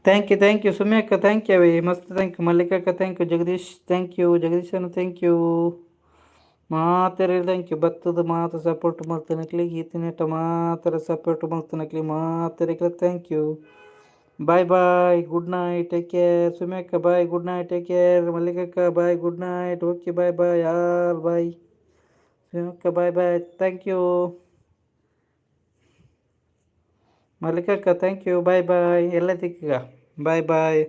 Thank you, thank you Sumi ಅಕ್ಕ, thank you ಅವೇ ಮಸ್ತ್ thank you. ಮಲ್ಲಿಕಕ್ಕ thank you, Jagadish thank you, ಜಗದೀಶನ thank you, ಮಾತೆರೆಗ್ thank you. ಬತ್ತದ ಮಾತ ಸಪೋರ್ಟ್ ಮಲ್ತನಕ್ಲೆಗ್ ಈತನೇಟ ಮಾತರ ಸಪೋರ್ಟ್ ಮಲ್ತನಕ್ಲೆಗ್ ಮಾತೆರೆಗ್ಲ thank you. Bye bye, good night, take care. Sumi ಅಕ್ಕ bye, good night, take care. ಮಲ್ಲಿಕಕ್ಕ bye, good night, okay, bye bye all, bye. Sumi ಅಕ್ಕ bye bye, thank you. ಮಲ್ಲಿಕಕ್ಕ thank you, bye ಬಾಯ್. ಎಲ್ಲ ತಿಕ್ಕಗ bye bye.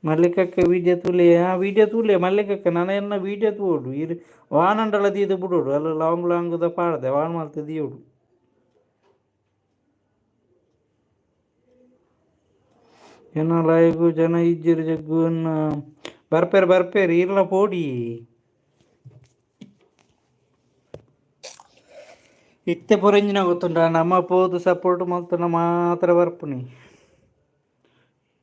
ಮಲ್ಲಿಕಕ್ಕ video ತೂಲೆ, ಆ video ತೂಲೆ ಮಲ್ಲಿಕಕ್ಕ. ನನ ಎನ್ನ ವೀಡಿಯೋ ತೂವೊಡು ಇರ್ ವಾನಂಡಲ ದೀದ್ ಬುಡೊಡು. ಅಲ್ಲ ಲಾಂಗ್ ಲಾಂಗ್ದ ಪಾಡ್ದೆ ವಾನ್ ಮಲ್ತ್ ದೀವೊಡು. ಎನ್ನ ಲೈವ್ ಜನ ಇಜ್ಜೆರ್ ಜಗ್ಗು ಅನ್ನ. ಬರ್ಪೇರ್ ಬರ್ಪೇರ್ ಈರ್ಲ ಪೋಡಿ. ಇತ್ತೆ ಪೊರೆಂಜಿನ ಗೊತ್ತುಂಡ ನಮ್ಮ ಪೋದು ಸಪೋರ್ಟ್ ಮಲ್ತುಂಡ ಮಾತ್ರ ಬರ್ಪುನಿ.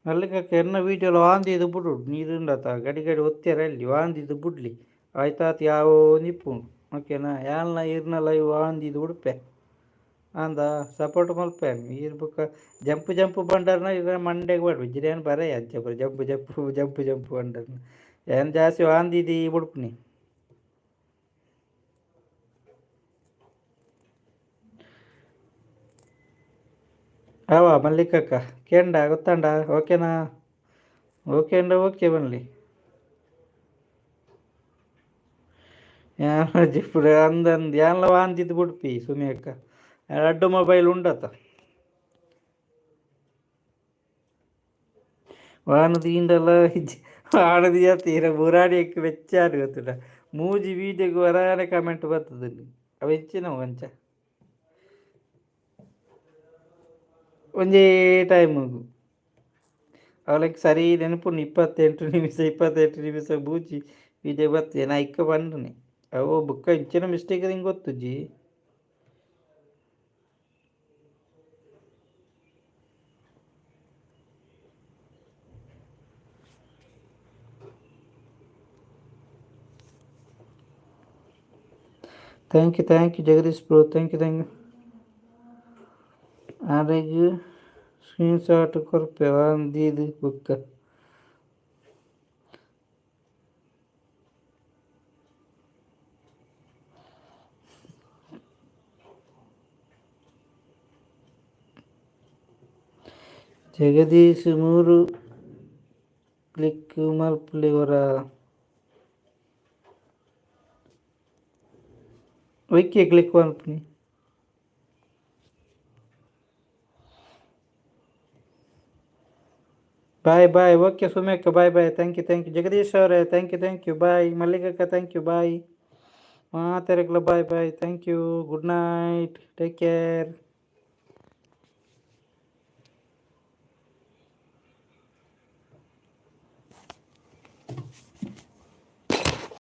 ಮಲ್ಲಿಕಕ್ಕ ಎನ್ನ ವೀಡಿಯೋಲ ವಾಂದಿದ್ ಬುಡು ನೀರುಂಡತ ಗಡಿ ಗಡಿ ಒತ್ತೆರ ಇಲ್ಲಿ ವಾಂದಿದ್ ಬುಡ್ಲಿ ಆಯ್ತಾತ್ ಯಾವ ಒಂಜಿಪ್ಪುಂಡು ಓಕೆನಾ. ಯಾನ್ಲ ಈರ್ನ ಲೈವ್ ವಾಂದಿದ್ ಬುಡ್ಪೆ ಅಂದ ಸಪೋರ್ಟ್ ಮಲ್ಪೆ. ಈರ್ ಬುಕ್ಕ ಜಂಪ್ ಜಂಪ್ ಬಂಡರ್ನ ಇರ ಮಂಡೆಗ್ ಪಾಡ್ವೆ ಜಿರಿಯನ್ ಬರೇ ಅಂಚ ಪೂರ jump jump jump jump ಬಂಡರ್ನ ಏನ್ ಜಾಸ್ತಿ ವಾಂದಿದಿ ಬುಡ್ಪುನಿ. ಅವ ಮಲ್ಲಿಕಕ್ಕ ಕೇಂಡ ಗೊತ್ತಂಡ ಓಕೆನಾ? ಓಕೆ ಅಂಡ ಓಕೆ ಬನ್ಲಿ. ಯಾನ್ ಜಿಪ್ಪುಡು ಅಂದಂದು ಯಾನ್ಲ ವಾಂದಿದ್ ಬುಡ್ಪಿ ಸುಮಿ ಅಕ್ಕ. ರಡ್ಡ್ ಮೊಬೈಲ್ ಉಂಡತ. ವಾನ ದೀಂಡಲ ಇಜ್ಜಿ ವಾನ ದೀಯತ್ ಇರ ಮುರಾಡಿ ಬೆಚ್ಚಾರು ಗೊತ್ತುಂಡ. ಮೂಜಿ ವೀಡಿಯೋಗ್ ವರಾನೆ ಕಮೆಂಟ್ ಬತ್ತುದುಂಡು ಅವು ಎಂಚಿನವು ಅಂಚ ಒಂಜೇ ಟೈಮುಗು ಅವಳಿಗೆ ಸರಿ ನೆನಪುಂಡು 28 ನಿಮಿಷ 28 ನಿಮಿಷ ಬೂಜಿ ವೀಡಿಯೋ ಬತ್ತೆ ನಾ ಇಕ್ಕ ಪಂಡನೆ ಅವು ಬುಕ್ಕ ಇಂಚಿನ ಮಿಸ್ಟೇಕ್ ಹಿಂಗೆ ಗೊತ್ತುಜ್ಜಿ. Thank you thank you Jagadish bro, thank you thank you. ಆರೆಗ್ screen shot ಕೊರ್ಪೆ ದೀದ್ ಬುಕ್ಕ. ಜಗದೀಶ್ ಮೂರು ಕ್ಲಿಕ್ ಮಲ್ಪುಲೆ ಒರ. ಒಯ್ಕೆ ಕ್ಲಿಕ್ ಮಲ್ಪುನಿ. ಬಾಯ್ ಬಾಯ್ ಓಕೆ ಸುಮೇಕ bye bye thank you thank you Jagadish ಅವರೇ thank you thank you bye ಮಲ್ಲಿಕಕ್ಕ thank you bye ಮಾತೆರೆಗ್ಲ bye bye thank you good night take care.